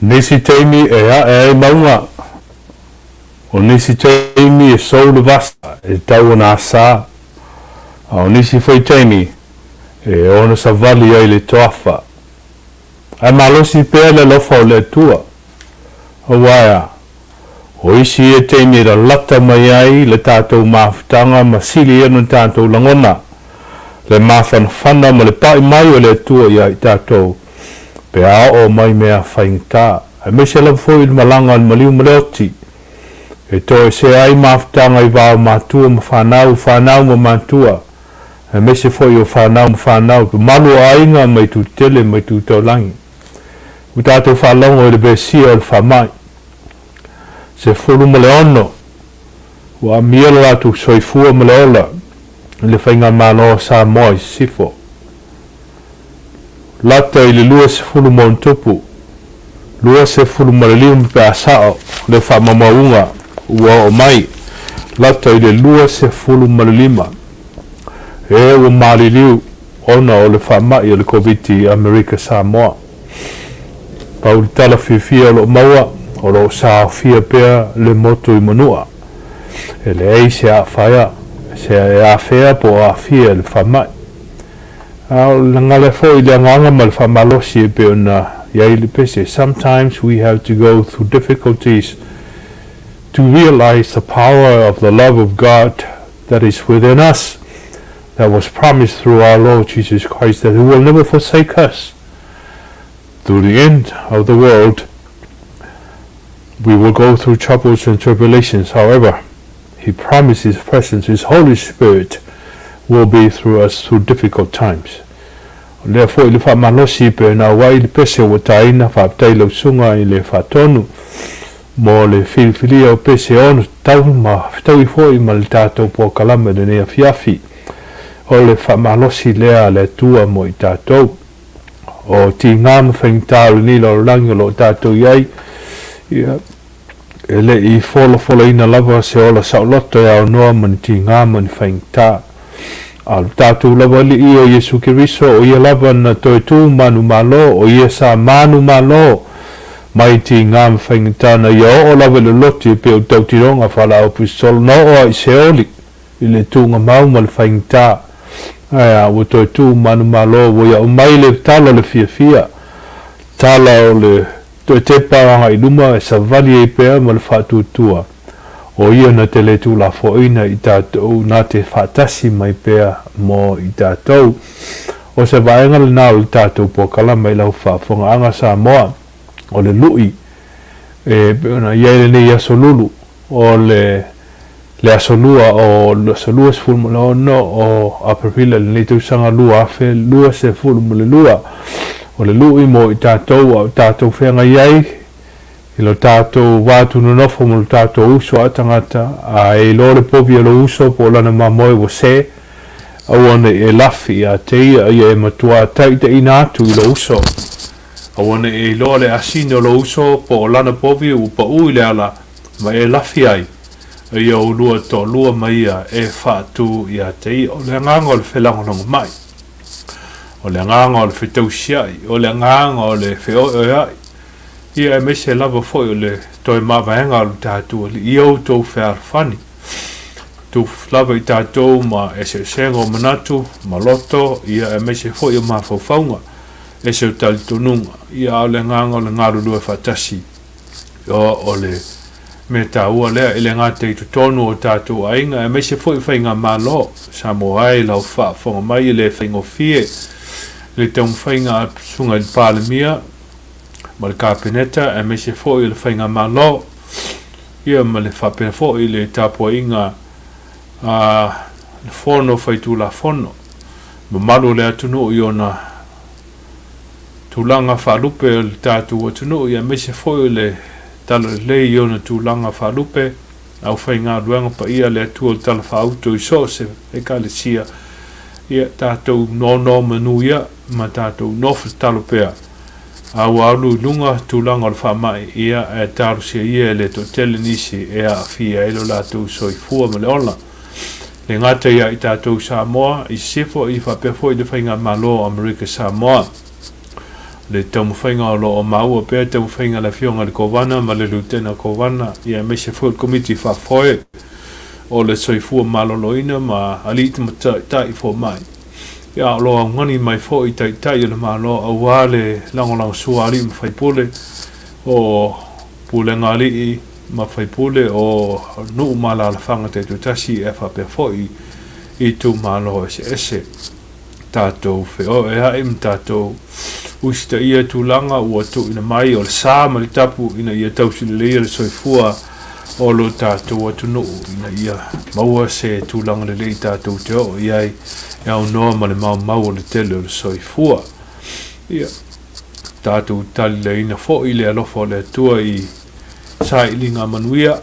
Nisi taimi e ae ai mauga, o nisi taimi e sou le vasa e tatau ona asa, a o nisi foi taimi e ono savali ai le toafa. Ae malosi pea le alofa o le Atua, aua e a? O isi ia taimi e lalata mai ai le tatou mafutaga ma sili ai ona tatou lagona le mafanafana ma le pai mai o le Atua ia i tatou pe a oo mai mea faigata, aemaise lava foi i le malaga a le maliu ma le oti, e toesea ai mafutaga i va o matua ma fanau, fanau ma matua, aemaise foi o fanau ma fanau, mamalu o aiga ma itu tetele ma itu taulagi. Ua tatou faalogo i le vesia o le faamai. 16 ua amia lo latou soifua ma le ola i le Faigamalo a Samoa i Sisifo. Lata i le 20+, 25 pe a sao le faamaumauga ua oo mai, lata i le 25 e ua maliliu ona o le faamai o le Koviti i Amerika Samoa. Pau le tala fiafia o lo o maua, o lo o saofia pea le motu i Manua. E leai se aafaia, se e afea po o aafia i le faamai. A o le gala foi i le agaga ma le faamalosi e pei ona i ai le pese, Sometimes we have to go through difficulties to realize the power of the love of God that is within us, that was promised through our Lord Jesus Christ, that he will never forsake us. Through the end of the world, we will go through troubles and tribulations. However, he promised his presence, his Holy Spirit, will be through us through difficult times. O lea foi le faamalosi pe na auai le pese ua taina, faafetai lau susuga i le faatonu mo le filifilia o pese ono tau ma fetaui foi ma le tatou polokalame i lenei afiafi. O le faamalosi lea a le Atua mo i tatou. O tiga ma faigata o lenei lalolagi o lo o tatou i ai, ia, e le i folafolaina lava se ola saoloto e aonoa ma ni tiga ma ni faigata. A o le tatou lava Alii o Iesu Keriso, o Ia lava na toe tu manumalo, o Ia sa manumalo mai tiga ma faigata, na Ia oo lava i le loti e pei o le tautinoga faalaau-aposetolo, na oo lava i Seoli, i le tuugamau ma le faigata. Ae a, ua toe tu manumalo, ua ia aumai le tala o le fiafia, tala o le toe tepa agai i luma e savali ai pea ma le faatuatua, o ia na te le tuulafoaina i tatou, na te faatasi mai pea mo i tatou. O se vaega lena o le tatou polokalame i lau faafofogaaga Samoa, o le lui e pei ona i ai lenei aso lulu, o le le aso lua o le aso 26 o Aperila i lenei tausaga 2022. O le lui mo i tatou a o tatou feagai ai i lo tatou va tunonofo ma lo tatou uso a tagata, a e iloa le povi a lou uso po o lana mamoe ua se, aua ne i e lafi ia te ia, ia e matuā taitaiina atu i lou uso. Aua ne i e iloa le asini o lou uso po o lana povi ua paʻū i le ala ma e lafi ai, a ia oulua toalua ma ia e faatū ia te ia. O le agaga o le felagolagomai, o le agaga o le fetausiaʻi, o le agaga o le feoeoeaʻi, ia aemaise lava foi o le toe mavaega o le tatou Alii i outou fealofani. Tuu lava i tatou ma eseesega o manatu ma loto, ia aemaise foi o mafaufauga, ese o talitonuga, ia a o le agaga o le galulue faatasi. O le mea taua lea, e le gata i totonu o tatou aiga, aemaise foi faigamalo. Samoa ai lau faafofoga mai e le faigofie le taumafaiga a le Susuga i le Palemia ma le Kapeneta, aemaise foi o le faigamalo, ia ma le faapea foi le tapuaiga a le Fono Faitulafono, mamalu o le atunuu i ona tulaga faalupe o le tatou atunuu, aemaise foi o le talalelei i ona tulaga faalupe, aufaigaluega paia a le Atua o le talafaauto i so o se Ekalesia, ia tatou nonomanu ia ma tatou nofo tatalo pea, a ua alu i luga tulaga o le faamai, ia e talosia ia e le toatele nisi e aafia ai lo latou soifua ma le ola. Le gata ia i tatou Samoa i sisifo i faapea foi le Faigamalo o Amerika Samoa. le taumafaiga o lo o maua pea taumafaiga a le Afioga i le Kovana ma le Lutena Kovana, ia aemaise foi o le Komiti Faafoe o le Soifua Maloloina ma Alii Tamaitai Fomai. Ia, a o lo o augani mai foi Taitai o le Malo aua le lagolagosua a alii ma faipule o Pulega Alii ma Faipule o nuu ma alaalafaga taitoatasi ae faapea foi itumalo eseese. Tatou feoea'i ma tatou usitaia tulaga ua tuuina mai o le sa ma le tapu ina ia tausi leleia le soifua o lo tatou atunuu ina ia maua se tulaga lelei tatou te oo i ai e aunoa ma le maumau o le tele o le soifua. Ia tatou talileina foi le alofa o le Atua i sailiga manuia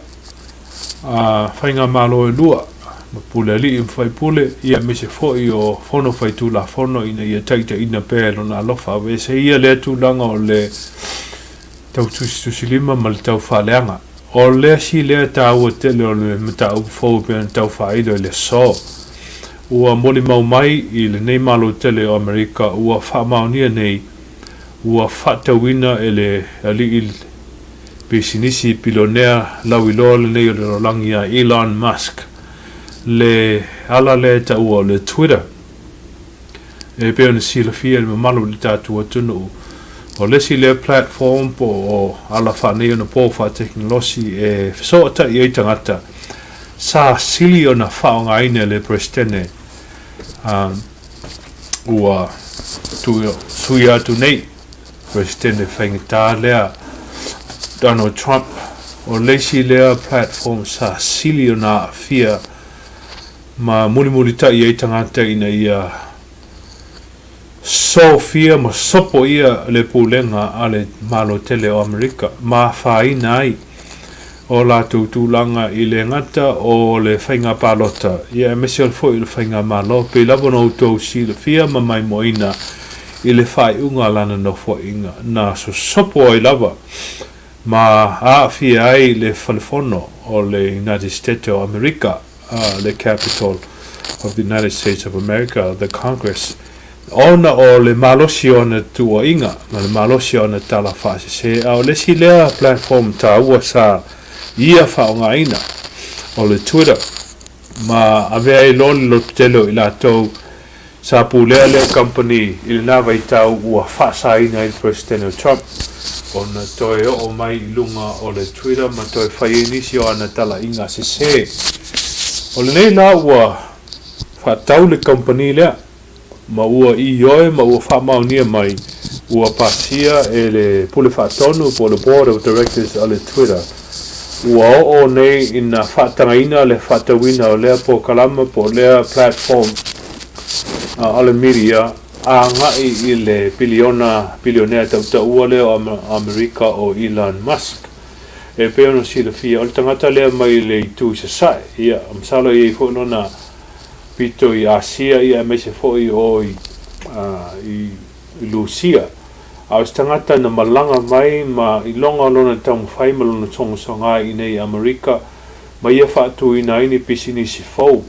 a faigamalo e lua, ma pulealii ma faipule, ia aemaise foi o Fono Faitulafono ina ia taitaiina pea e Lona alofa. Aveese ia lea tulaga o le tau tusitusilima ma le tau faaleaga. O le asi lea taua tele o le mataupu fou e pei ona tau faailo i le aso. Ua molimau mai i lenei Malo tele o Amerika ua faamaonia nei ua faatauina e le alii pisinisi pilionea lauiloa lenei o le lalolagi a Elon Musk le ala lea e taua o le Twitter. E pei ona silafia e le mamalu i le tatou atunuu, o le isi lea platform po o ala faaneionapo faatekonolosi e fesootai ai tagata sa sili ona faaaogaina e le Peresetene ua tuia atu nei, Peresetene faigata lea Donald Trump. O le isi lea platform sa sili ona aafia ma mulimulitai ai tagata ina ia sofia ma sopo ia le pulega a le Malo tele o Amerika ma afaina ai o latou tulaga i le gata o le faiga palota ia aemaise foi o le faiga malo pei lava ona outou silafia ma maimoaina i le faaiuga a lana nofoaiga na sosopo ai lava ma aafia ai le Falefono o le United States o Amerika, le Capitol of the United States of America, the Congress, ona o le malosi o ana tuuaiga ma le malosi o ana tala faasese. A o le isi lea platform taua sa ia faaaogaina o le Twitter ma avea ai loa le lototele o i latou Sa pulea lea kamupani i lena vaitau ua faasaina ai le Peresetene o Trump ona toe oo mai i luga o le Twitter ma toe fai ai nisi o ana talaiga sese. O lenei la ua faatau le kamupani lea ma ua ioe ma ua faamaonia mai ua pasia e le Pule Faatonu po o le Board of Directors a le Twitter ua oo nei ina faatagaina le faatauina o lea polokalama po o lea platform o le media agai i le piliona bilionea tautaua lea o Amerika o Elon Musk. E pei ona silafia, o le tagata lea mai le itu i sasae, ia, masalo e i ai foi lona pito i Asia, ia, aemaise foi o i, i Lusia. A o se tagata na malaga mai ma iloga o lona taumafai ma lona sogasoga i inei i Amerika ma ia faatuina ai ni pisinisi fou.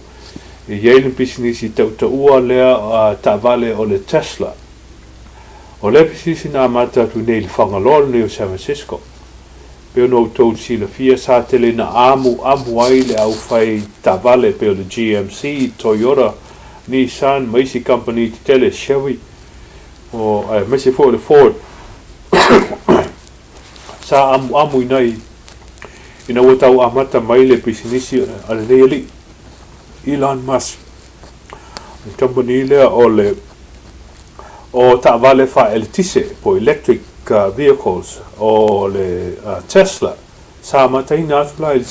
E i ai le pisinisi tautaua lea taavale o le Tesla. O lea pisinisi na amata atu i inei i le Fagaloa lenei o San Francisco. Pei ona outou silafia, sa tele ina amuamu ai le aufai taavale pei o le GMC, Toyota, Nissan ma isi kamupani tetele, Chevy, o, aemaise foi o le Ford. Sa amuamu ina i, ina ua tau amata mai le pisinisi a lenei alii, Elon Musk. O le kamupani lea o le o taavale faaeletise po electric vehicles o le Tesla. Sa amataina atu la i le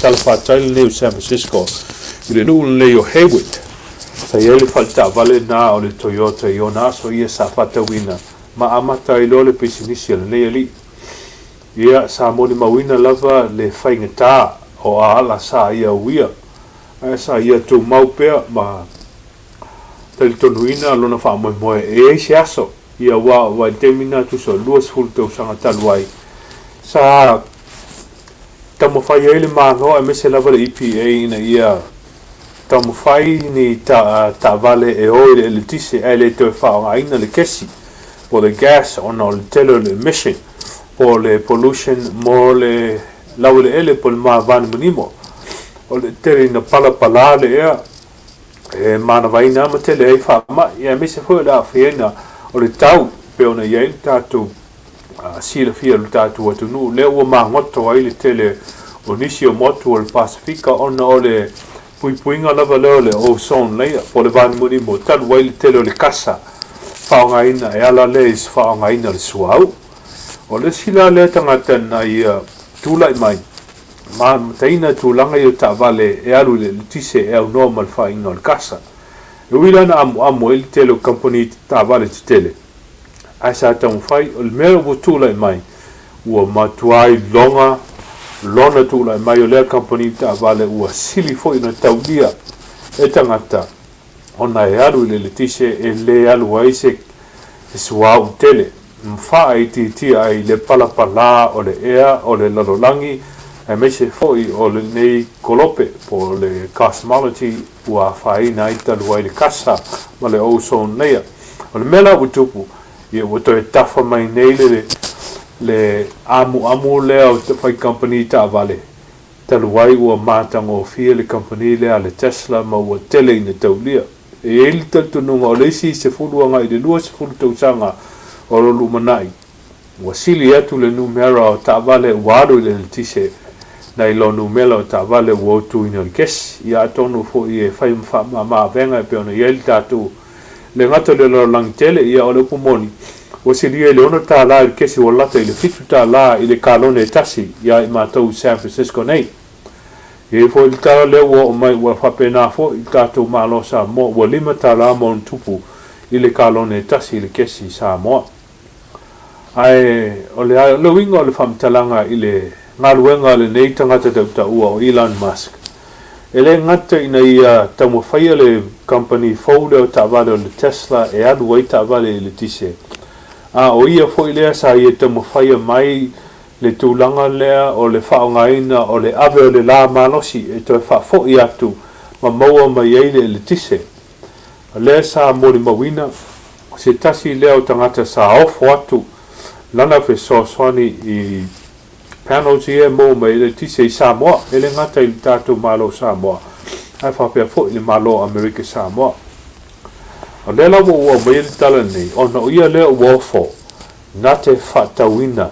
talafatai lenei o San Francisco i le nuu lenei o Hayward. Sa i ai le fale taavale lena o le Toyota i ona aso ia sa faatauina ma amata ai loa le pisinisi a lenei alii. Ia, sa molimauina lava le faigata o aala sa ia uia, ae sa ia tumau pea ma talitonuina lona faamoemoe e i ai se aso ia aua ua i le taimi lena tusa o le 20 tausaga talu ai sa taumafai ai le Malo aemaise lava le EPA ina ia taumafai ni taavale e o i le eletise ae le toe faaaogaina le kesi. Po o le gas ona o le tele o le emission po o le pollution mo le laueleele po o le mavanimonimo. O le tele ina palapala le ea e manavaina ma tele ai faamai, aemaise foi o le aafiaina o le tau pei ona i ai le tatou silafia o le tatou atunuu lea ua magoto ai le tele o nisi o motu o le Pasefika ona o le puipuiga lava lea o le ozone layer po o le vanimonimo talu ai le tele o le kasa faaaogaina e ala lea i se faaaogaina o le suauu. O le isi la lea tagata na ia tulai mai ma amataina tulaga ia o taavale e alu i le eletise e aunoa ma le faaiga o le kasa. E ui la na amuamu ai le tele o kamupani taavale tetele, ae sa taumafai, o le mea ua tulai mai, ua matua iloga lona tulai mai o lea kamupani taavale ua sili foi ona taulia e tagata ona e alu i le eletise e le alu ai se suauu tele ma faaitiitia ai le palapalā o le ea o le lalolagi aemaise foi o lenei kolope po o le cosmology ua afaina ai talu ai le kasa ma le ozone layer. O le mea la ua tupu, ia ua toe tafa mai nei le le amuamu lea o fai kamupani taavale Talu ai ua matagofie le kamupani lea a le Tesla ma ua tele ina taulia. E i ai le talitonuga o le isi 10 agai i le 20 tausaga o lo lumanai, ua sili atu le numera o taavale ua alu i le eletise nai lo numela o taavale ua utuina i le kesi. Ia atonu foi e fai ma faamama-avega e pei ona i ai le tatou le gata o le lalolagi tele, ia o le upu moni, ua silia i le $6 i le kesi ua lata i le $7 i le kalone e tasi iā i matou i San Francisco nei. E i ai foi le tala lea ua oo mai ua faapena foi i le tatou Malo o Samoa ua $5 ma ona tupu i le kalone e tasi i le kesi i Samoa. Ae o le a le uiga o le faamatalaga i le galuega a lenei tagata tautaua o Elon Musk? E le gata ina ia taumafaia le kamupani fou lea o taavale o le Tesla e alu ai taavale i le tise, a o ia foi lea sa ia taumafaia mai le tulaga lea o le faaaogaina o le ave o le la malosi e toe faafoi atu ma maua mai ai le eletise. O lea sa molimauina se tasi lea o tagata sa ofo atu lana fesoasoani i panels ia e maua mai ai le eletise i Samoa, e le gata i le tatou Malo o Samoa, ae faapea foi i le Malo o Amerika Samoa. O lea lava ua aumaia le tala lenei, ona o ia lea ua ofo na te faatauina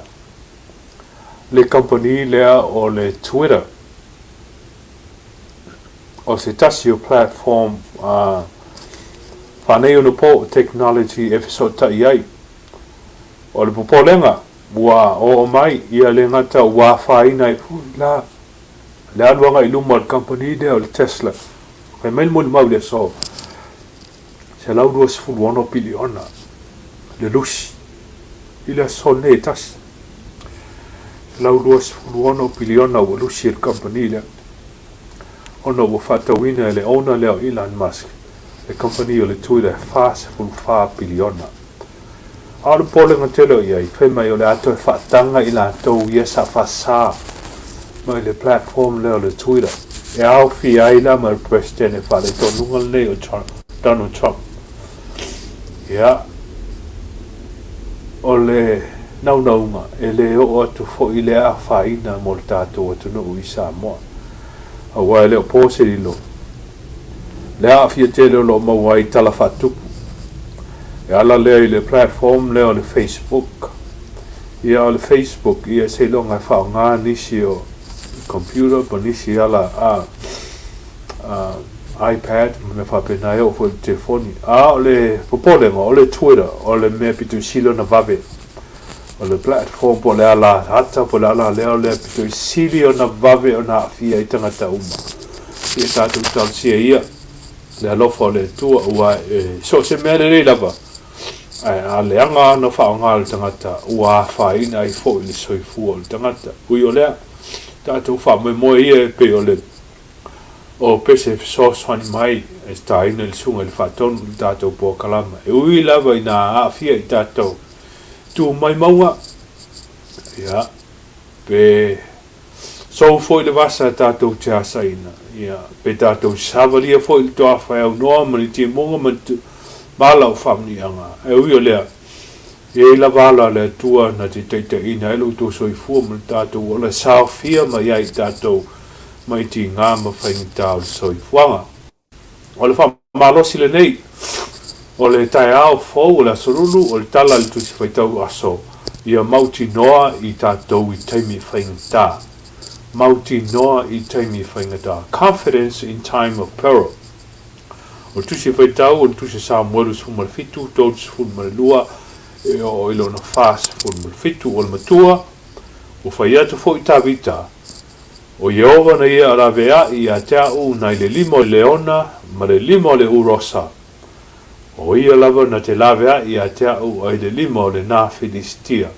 le kamupani lea o le Twitter. O se tasi o platform faaneionapo technology e fesootai ai. O le popolega, ua oo mai ia le gata ua afaina ai foi la le alu agai i luma o le kamupani lea o le Tesla. Fai mai le molimau i le aso, 126 piliona le lusi i le aso lenei e tasi. 126 piliona ua lusi e le kamupani lea ona ua faatauina e le owner lea o Elon Musk le kamupani o le Twitter e 44 piliona. A o le popolega tele o i ai, fai mai o le a toe faataga i latou ia sa faasa mai le platform lea o le Twitter e aofia ai la ma le Peresetene faaleitonuga lenei o Donald Trump. Ia, o le naunauga e le oo atu foi le afaina mo le tatou atunuu i Samoa, aua e le o po se lilo le aafia tele o lo o maua ai tala faatupu e ala lea i le platform lea o le Facebook. Ia, o le Facebook, ia, seiloga e faaaoga nisi o computer po nisi ala a iPad ma mea faapena e oo foi i le telefoni. A o le popolega, o le Twitter, o le mea pito i sili ona vave. O le platform po o le ala ata po o le ala lea o le pito i sili ona vave ona aafia ai tagata uma. Ia tatou talosia ia le alofa o le Atua, aua e so o se mea lelei lava, ae a leaga ona faaaoga e le tagata, ua afaina ai foi le soifua o le tagata. Ui o lea, tatou faamoemoe ia e pei o le O pese fesoasoani mai e taina i le susuga i le Faatonu i le tatou polokalama. E ui lava ina aafia i tatou tu mai mauga, ia, pe sou foi le vasa tatou te asaina, ia, pe tatou savalia foi le toafa e aunoa ma ni timuga ma ni mala o faamanuiaga. E ui o lea, E i ai lava ala a le Atua na te taitaiina ai lo outou soifua ma le tatou ola e saofia mai ai i tatou mai tiga ma faigata o le soifuaga. O le faamalosi lenei o le taeao fou o le Aso Lulu o le tala a le Tusi Faitau Aso ia mautinoa i tatou i taimi faigata. Mautinoa i taimi faigata. Confidence in time of peril. O le Tusi Faitau o le Tusi a Samuelu 17, 32 e oo i lona 47. O le matua, ua fai atu foi Tavita, O Ieova na ia laveaʻi ia te aʻu nai le lima o le leona ma le lima o le urosa. O ia lava na te laveaʻi ia te aʻu ai le lima o lenā Filistia.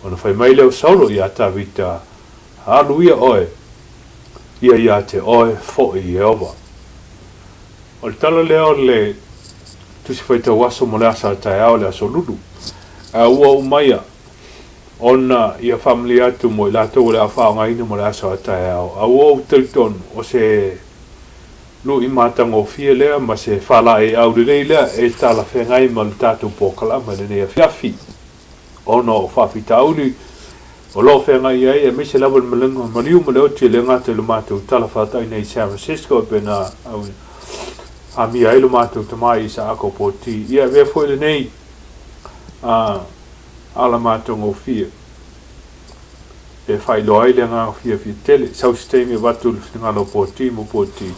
Ona fai mai lea o Saulo iā Tavita, Alu ia oe, ia iā te oe foʻi Ieova. O le tala lea o le Tusi Faitau Aso mo le asa a taeao le Aso Lulu, a ua umaia ona ia faamalie atu mo i latou o le a faaaogaina mo le aso a taeao, a ua ou talitonu o se luʻi matagofie lea ma se faalaeiau lelei lea e talafeagai ma le tatou polokalama i lenei afiafi, ona o faafitauli o lo o feagai ai, aemaise lava le malaga maliu ma le oti e le gata i lo matou tala faataʻi nei i San Francisco e pei ona amia ai lo matou tama i Isaako Poti. Ia avea foi lenei a ala matagofie e faailoa ai le agaga fiafia tele. Sau se taimi avatu le finagalo o Poti mo Poti.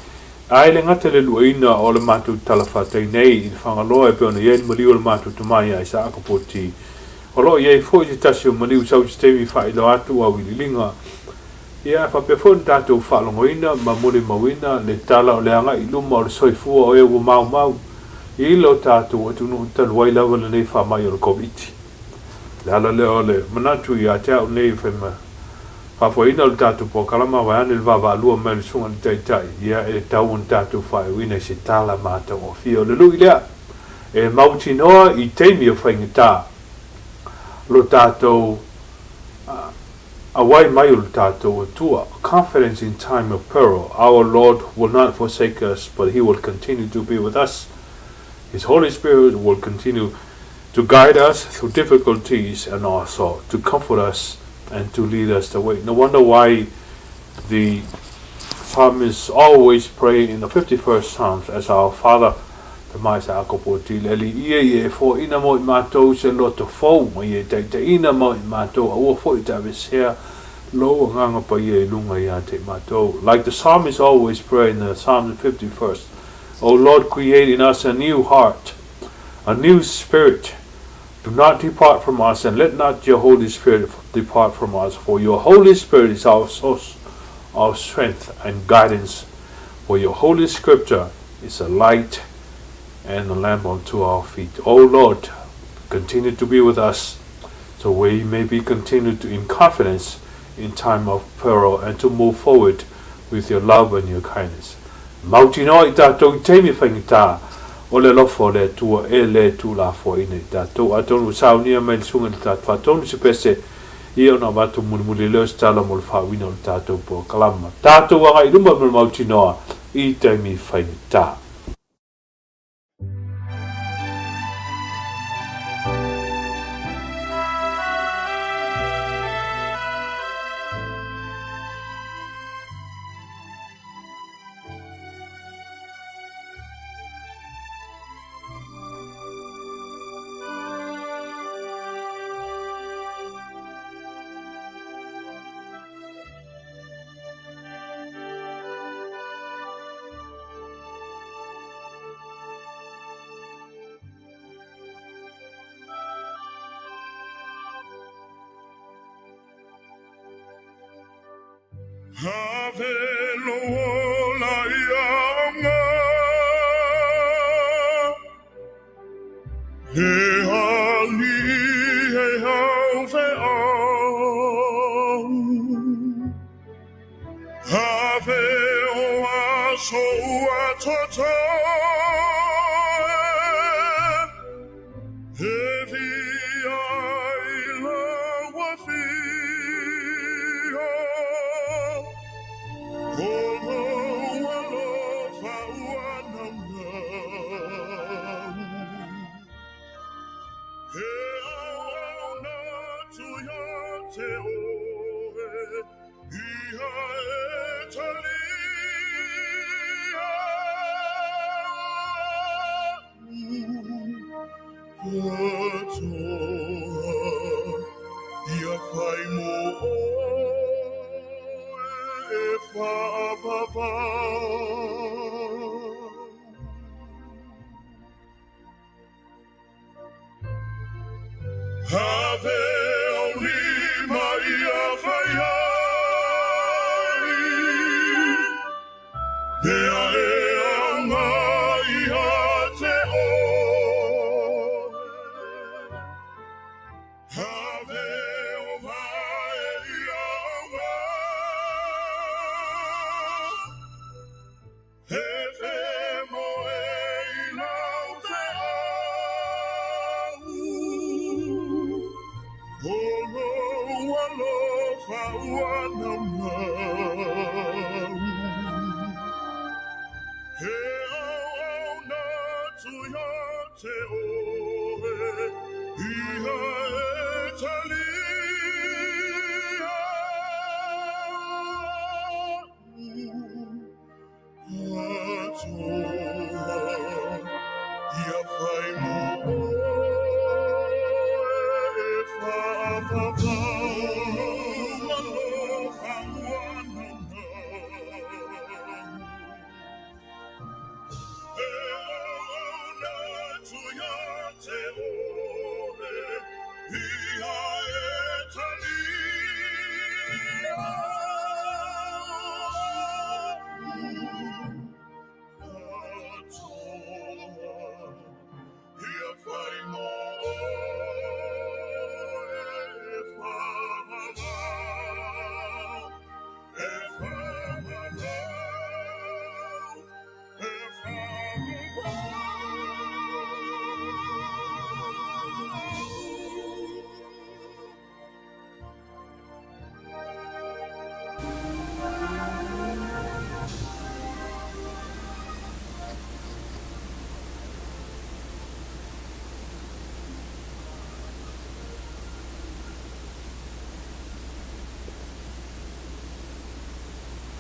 Ae le gata i le luaina o le matou tala fatai nei i le Fagaloa e pei ona i ai le maliu o le matou tama ia Isaaka Poti. O lo o i ai foi se tasi o maliu sau se taimi faailoa atu auiliiliga. Ia, e faapea foi ona tatou faalogoina ma molimauina le tala o le agai i luma o le soifua o e ua maumau i lo tatou atunuu talu ai lava lenei faamai o le Koviti. O le ala lea o le manatu ia te au nei e fai ma faafoeina o le tatou polokalama vaeane le vaavaalua mai o le Susuga i le Taitai, ia e tatau ona tatou faaiuina i se tala matagofie o le lui lea e mautinoa i taimi o faigata lo tatou auai mai o le tatou Atua. Confidence in time of peril, our Lord will not forsake us, but He will continue to be with us. His Holy Spirit will continue to guide us through difficulties and also to comfort us and to lead us the way. No wonder why the psalmist always pray in the 51st Psalms as our Father te mai sa ako po ti le ali ia ia e foaina mo i matou se loto fou ma ia e taitaiina mo i matou a ua foi te avesea lou agaga paia i luga ia te i matou. Like the psalmist always pray in the Psalm 51st, O Lord, create in us a new heart, a new spirit. Do not depart from us, and let not your Holy Spirit depart from us, for your Holy Spirit is our source of strength and guidance. For your Holy Scripture is a light and a lamp unto our feet. O Lord, continue to be with us, so we may be continued in confidence in time of peril and to move forward with your love and your kindness. Mautinoa i tatou i taimi faigata o le alofa o le Atua e le tuulafoaina i tatou. Atonu ua saunia mai le Susuga i le Tata Faatonu se pese ia ona avatu mulimuli lea o se tala mo le faauiina o le tatou polokalama. Tatou agai i luma ma le mautinoa i taimi faigata. Ave lou ola ia auga, Le alii e haufeau. Ave o aso ua totoe, E via i lau afio, O lou alofa ua naunau. E te oe Ia e talia Atoa Ia whai mō oe e whaavavau. Have au lima ia whai ai, Mea e aunga ia te oe. Have o vae ia aunga, He whemoe i lau feau, O lou alofa ua naunau. He auauna atu ia te oe, Ia e talia.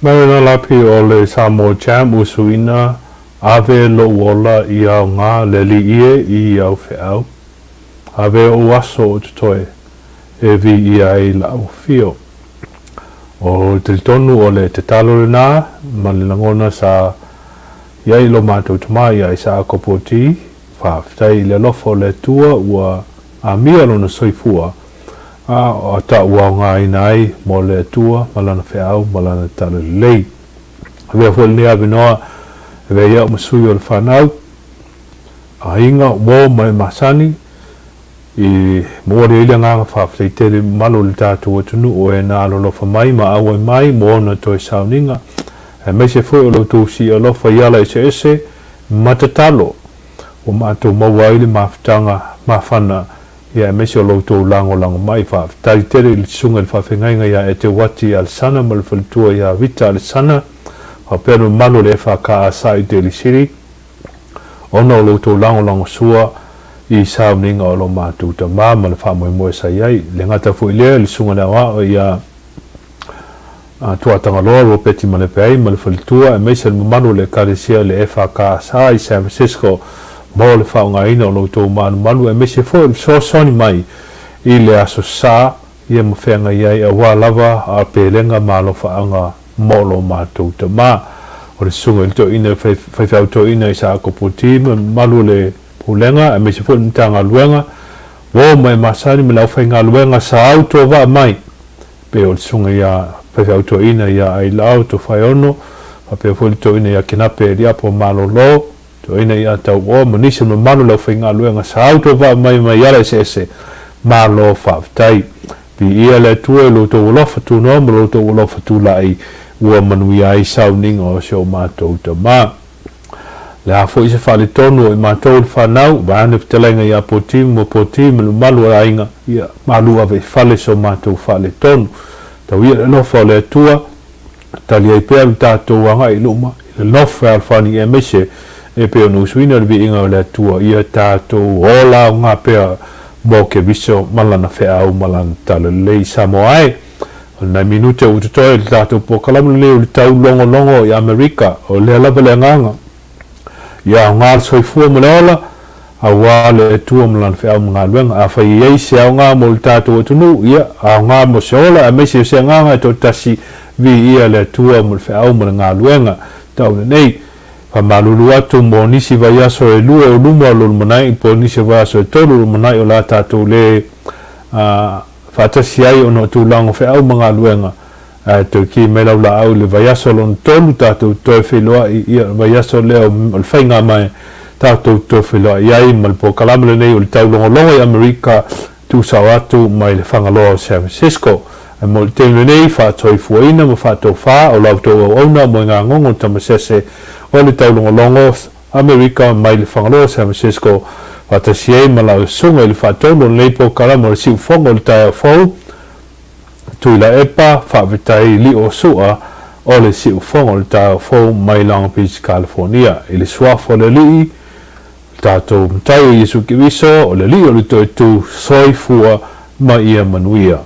Marina Lapi o le Samoa Jam Usuina Ave lou ola i aoga le alii e i au feau. Ave ou aso o totoe e viia ai lau afio. O le talitonu o le tatalo lena ma le lagona sa i ai lo matou tama ia Isaako Poti, faafetai i le alofa o le Atua ua amia lona soifua a o ta aogaina ai mo le Atua ma lana feau ma lana talalelei. Avea foi lenei avenoa e avea ai au ma sui o le fanau, aiga, uo ma e masani, I momoli ai le agaga faafetai tele i mamalu o le tatou atunuu o e na alolofa mai ma auai mai mo ona toe sauniga, aemaise foi o lo outou sii alofa i ala eseese ma tatalo ua matou maua ai le mafutaga mafana ia aemaise o lo outou lagolago mai. Faafetai tele i le Susuga i le Faafeagaiga ia Eteuati Alesana ma le faletua ia Vita Alesana faapea le mamalu o le FAKA i Daly City. Ona o lo outou lagolagosua i sauniga o lo matou tama ma le faamoemoe sa i ai. Le gata foi lea i le Susuga i le Aoao ia Tuatagaloa Ropeti Malepeai ma le faletua aemaise le mamalu o le Ekalesia le FAKSA i San Francisco mo le faaaogaina o lo outou malumalu aemaise foi o le fesoasoani mai i le Aso Sa ia ma feagai ai aua lava a pelega ma alofaaga mo lo matou tama. O le susuga i le toeaina faifeau toeaina Isaako Poti ma le mamalu o le Pulega aemaise foi le Matagaluega ua oo mai masani ma le aufaigaluega sa autovaa mai pei o le susuga ia faifeau toeaina ia Ailao Tofaeono faapea foi le toeaina ia Kenape Eliapo Malolo Toeaina ia Tauoa ma nisi o le mamalu o le aufaigaluega sa autovaa mai mai ala eseese. Malo faafetai. Viia le Atua i lo outou alofa tunoa ma lo outou alofa tulai ua manuia ai sauniga o si o matou tama. Le a foi se faaletonu o i matou le fanau, vaeane fetalaiga ia Poti ma Poti ma le mamalu o le aiga, ia malu ave i fale so matou faaletonu. Tau ia le alofa o le Atua Tali ai pea le tatou agai i luma i le nofo fealofani aemaise e pei ona usuina le viiga o le Atua ia tatou ola aoga pea mo Keriso ma lana feau ma lana talalelei. Samoa e, o nai minute ua totoe i le tatou polokalame lenei o le taulogologo i Amerika, o lea lava le agaga ia aoga le soifua ma le ola, aua le Atua ma Lana feau ma galuega. Afai e i ai se aoga mo le tatou atunuu, ia, aoga mo se ola, aemaise o se agaga e toatasi, viia le Atua mo le feau ma le galuega tau lenei. Faamalulu atu mo nisi vaiaso e lua o luma o lumanai, po o nisi o vaiaso e tolu o lumanai o la tatou le faatasi ai ona o tulaga o feau ma galuega. Ae toe ki mai lau laau i le vaiaso lona tolu tatou toe feiloai, ia, le vaiaso lea o le faiga mai tatou toe feiloai ai ma le polokalame lenei o le taulogologo i Amerika tuusao atu mai le Fagaloa o San Francisco. Ae mo le taimi lenei, faatoifuaina ma faatofa o la outou auauna moegagogo tamasese o le taulogologo Amerika mai le Fagaloa o San Francisco faatasi ai ma lau susuga i le faatonu o lenei polokalame o le Siufogo o le Taeao Fou, Tuilaepa, Faafetai Lio Sua o le Siufogo o le Taeao Fou mai Long Beach, California. I le Suafa o le Alii, le tatou Matai o Iesu Keriso, o le Alii o le Toetu, soifua ma ia manuia.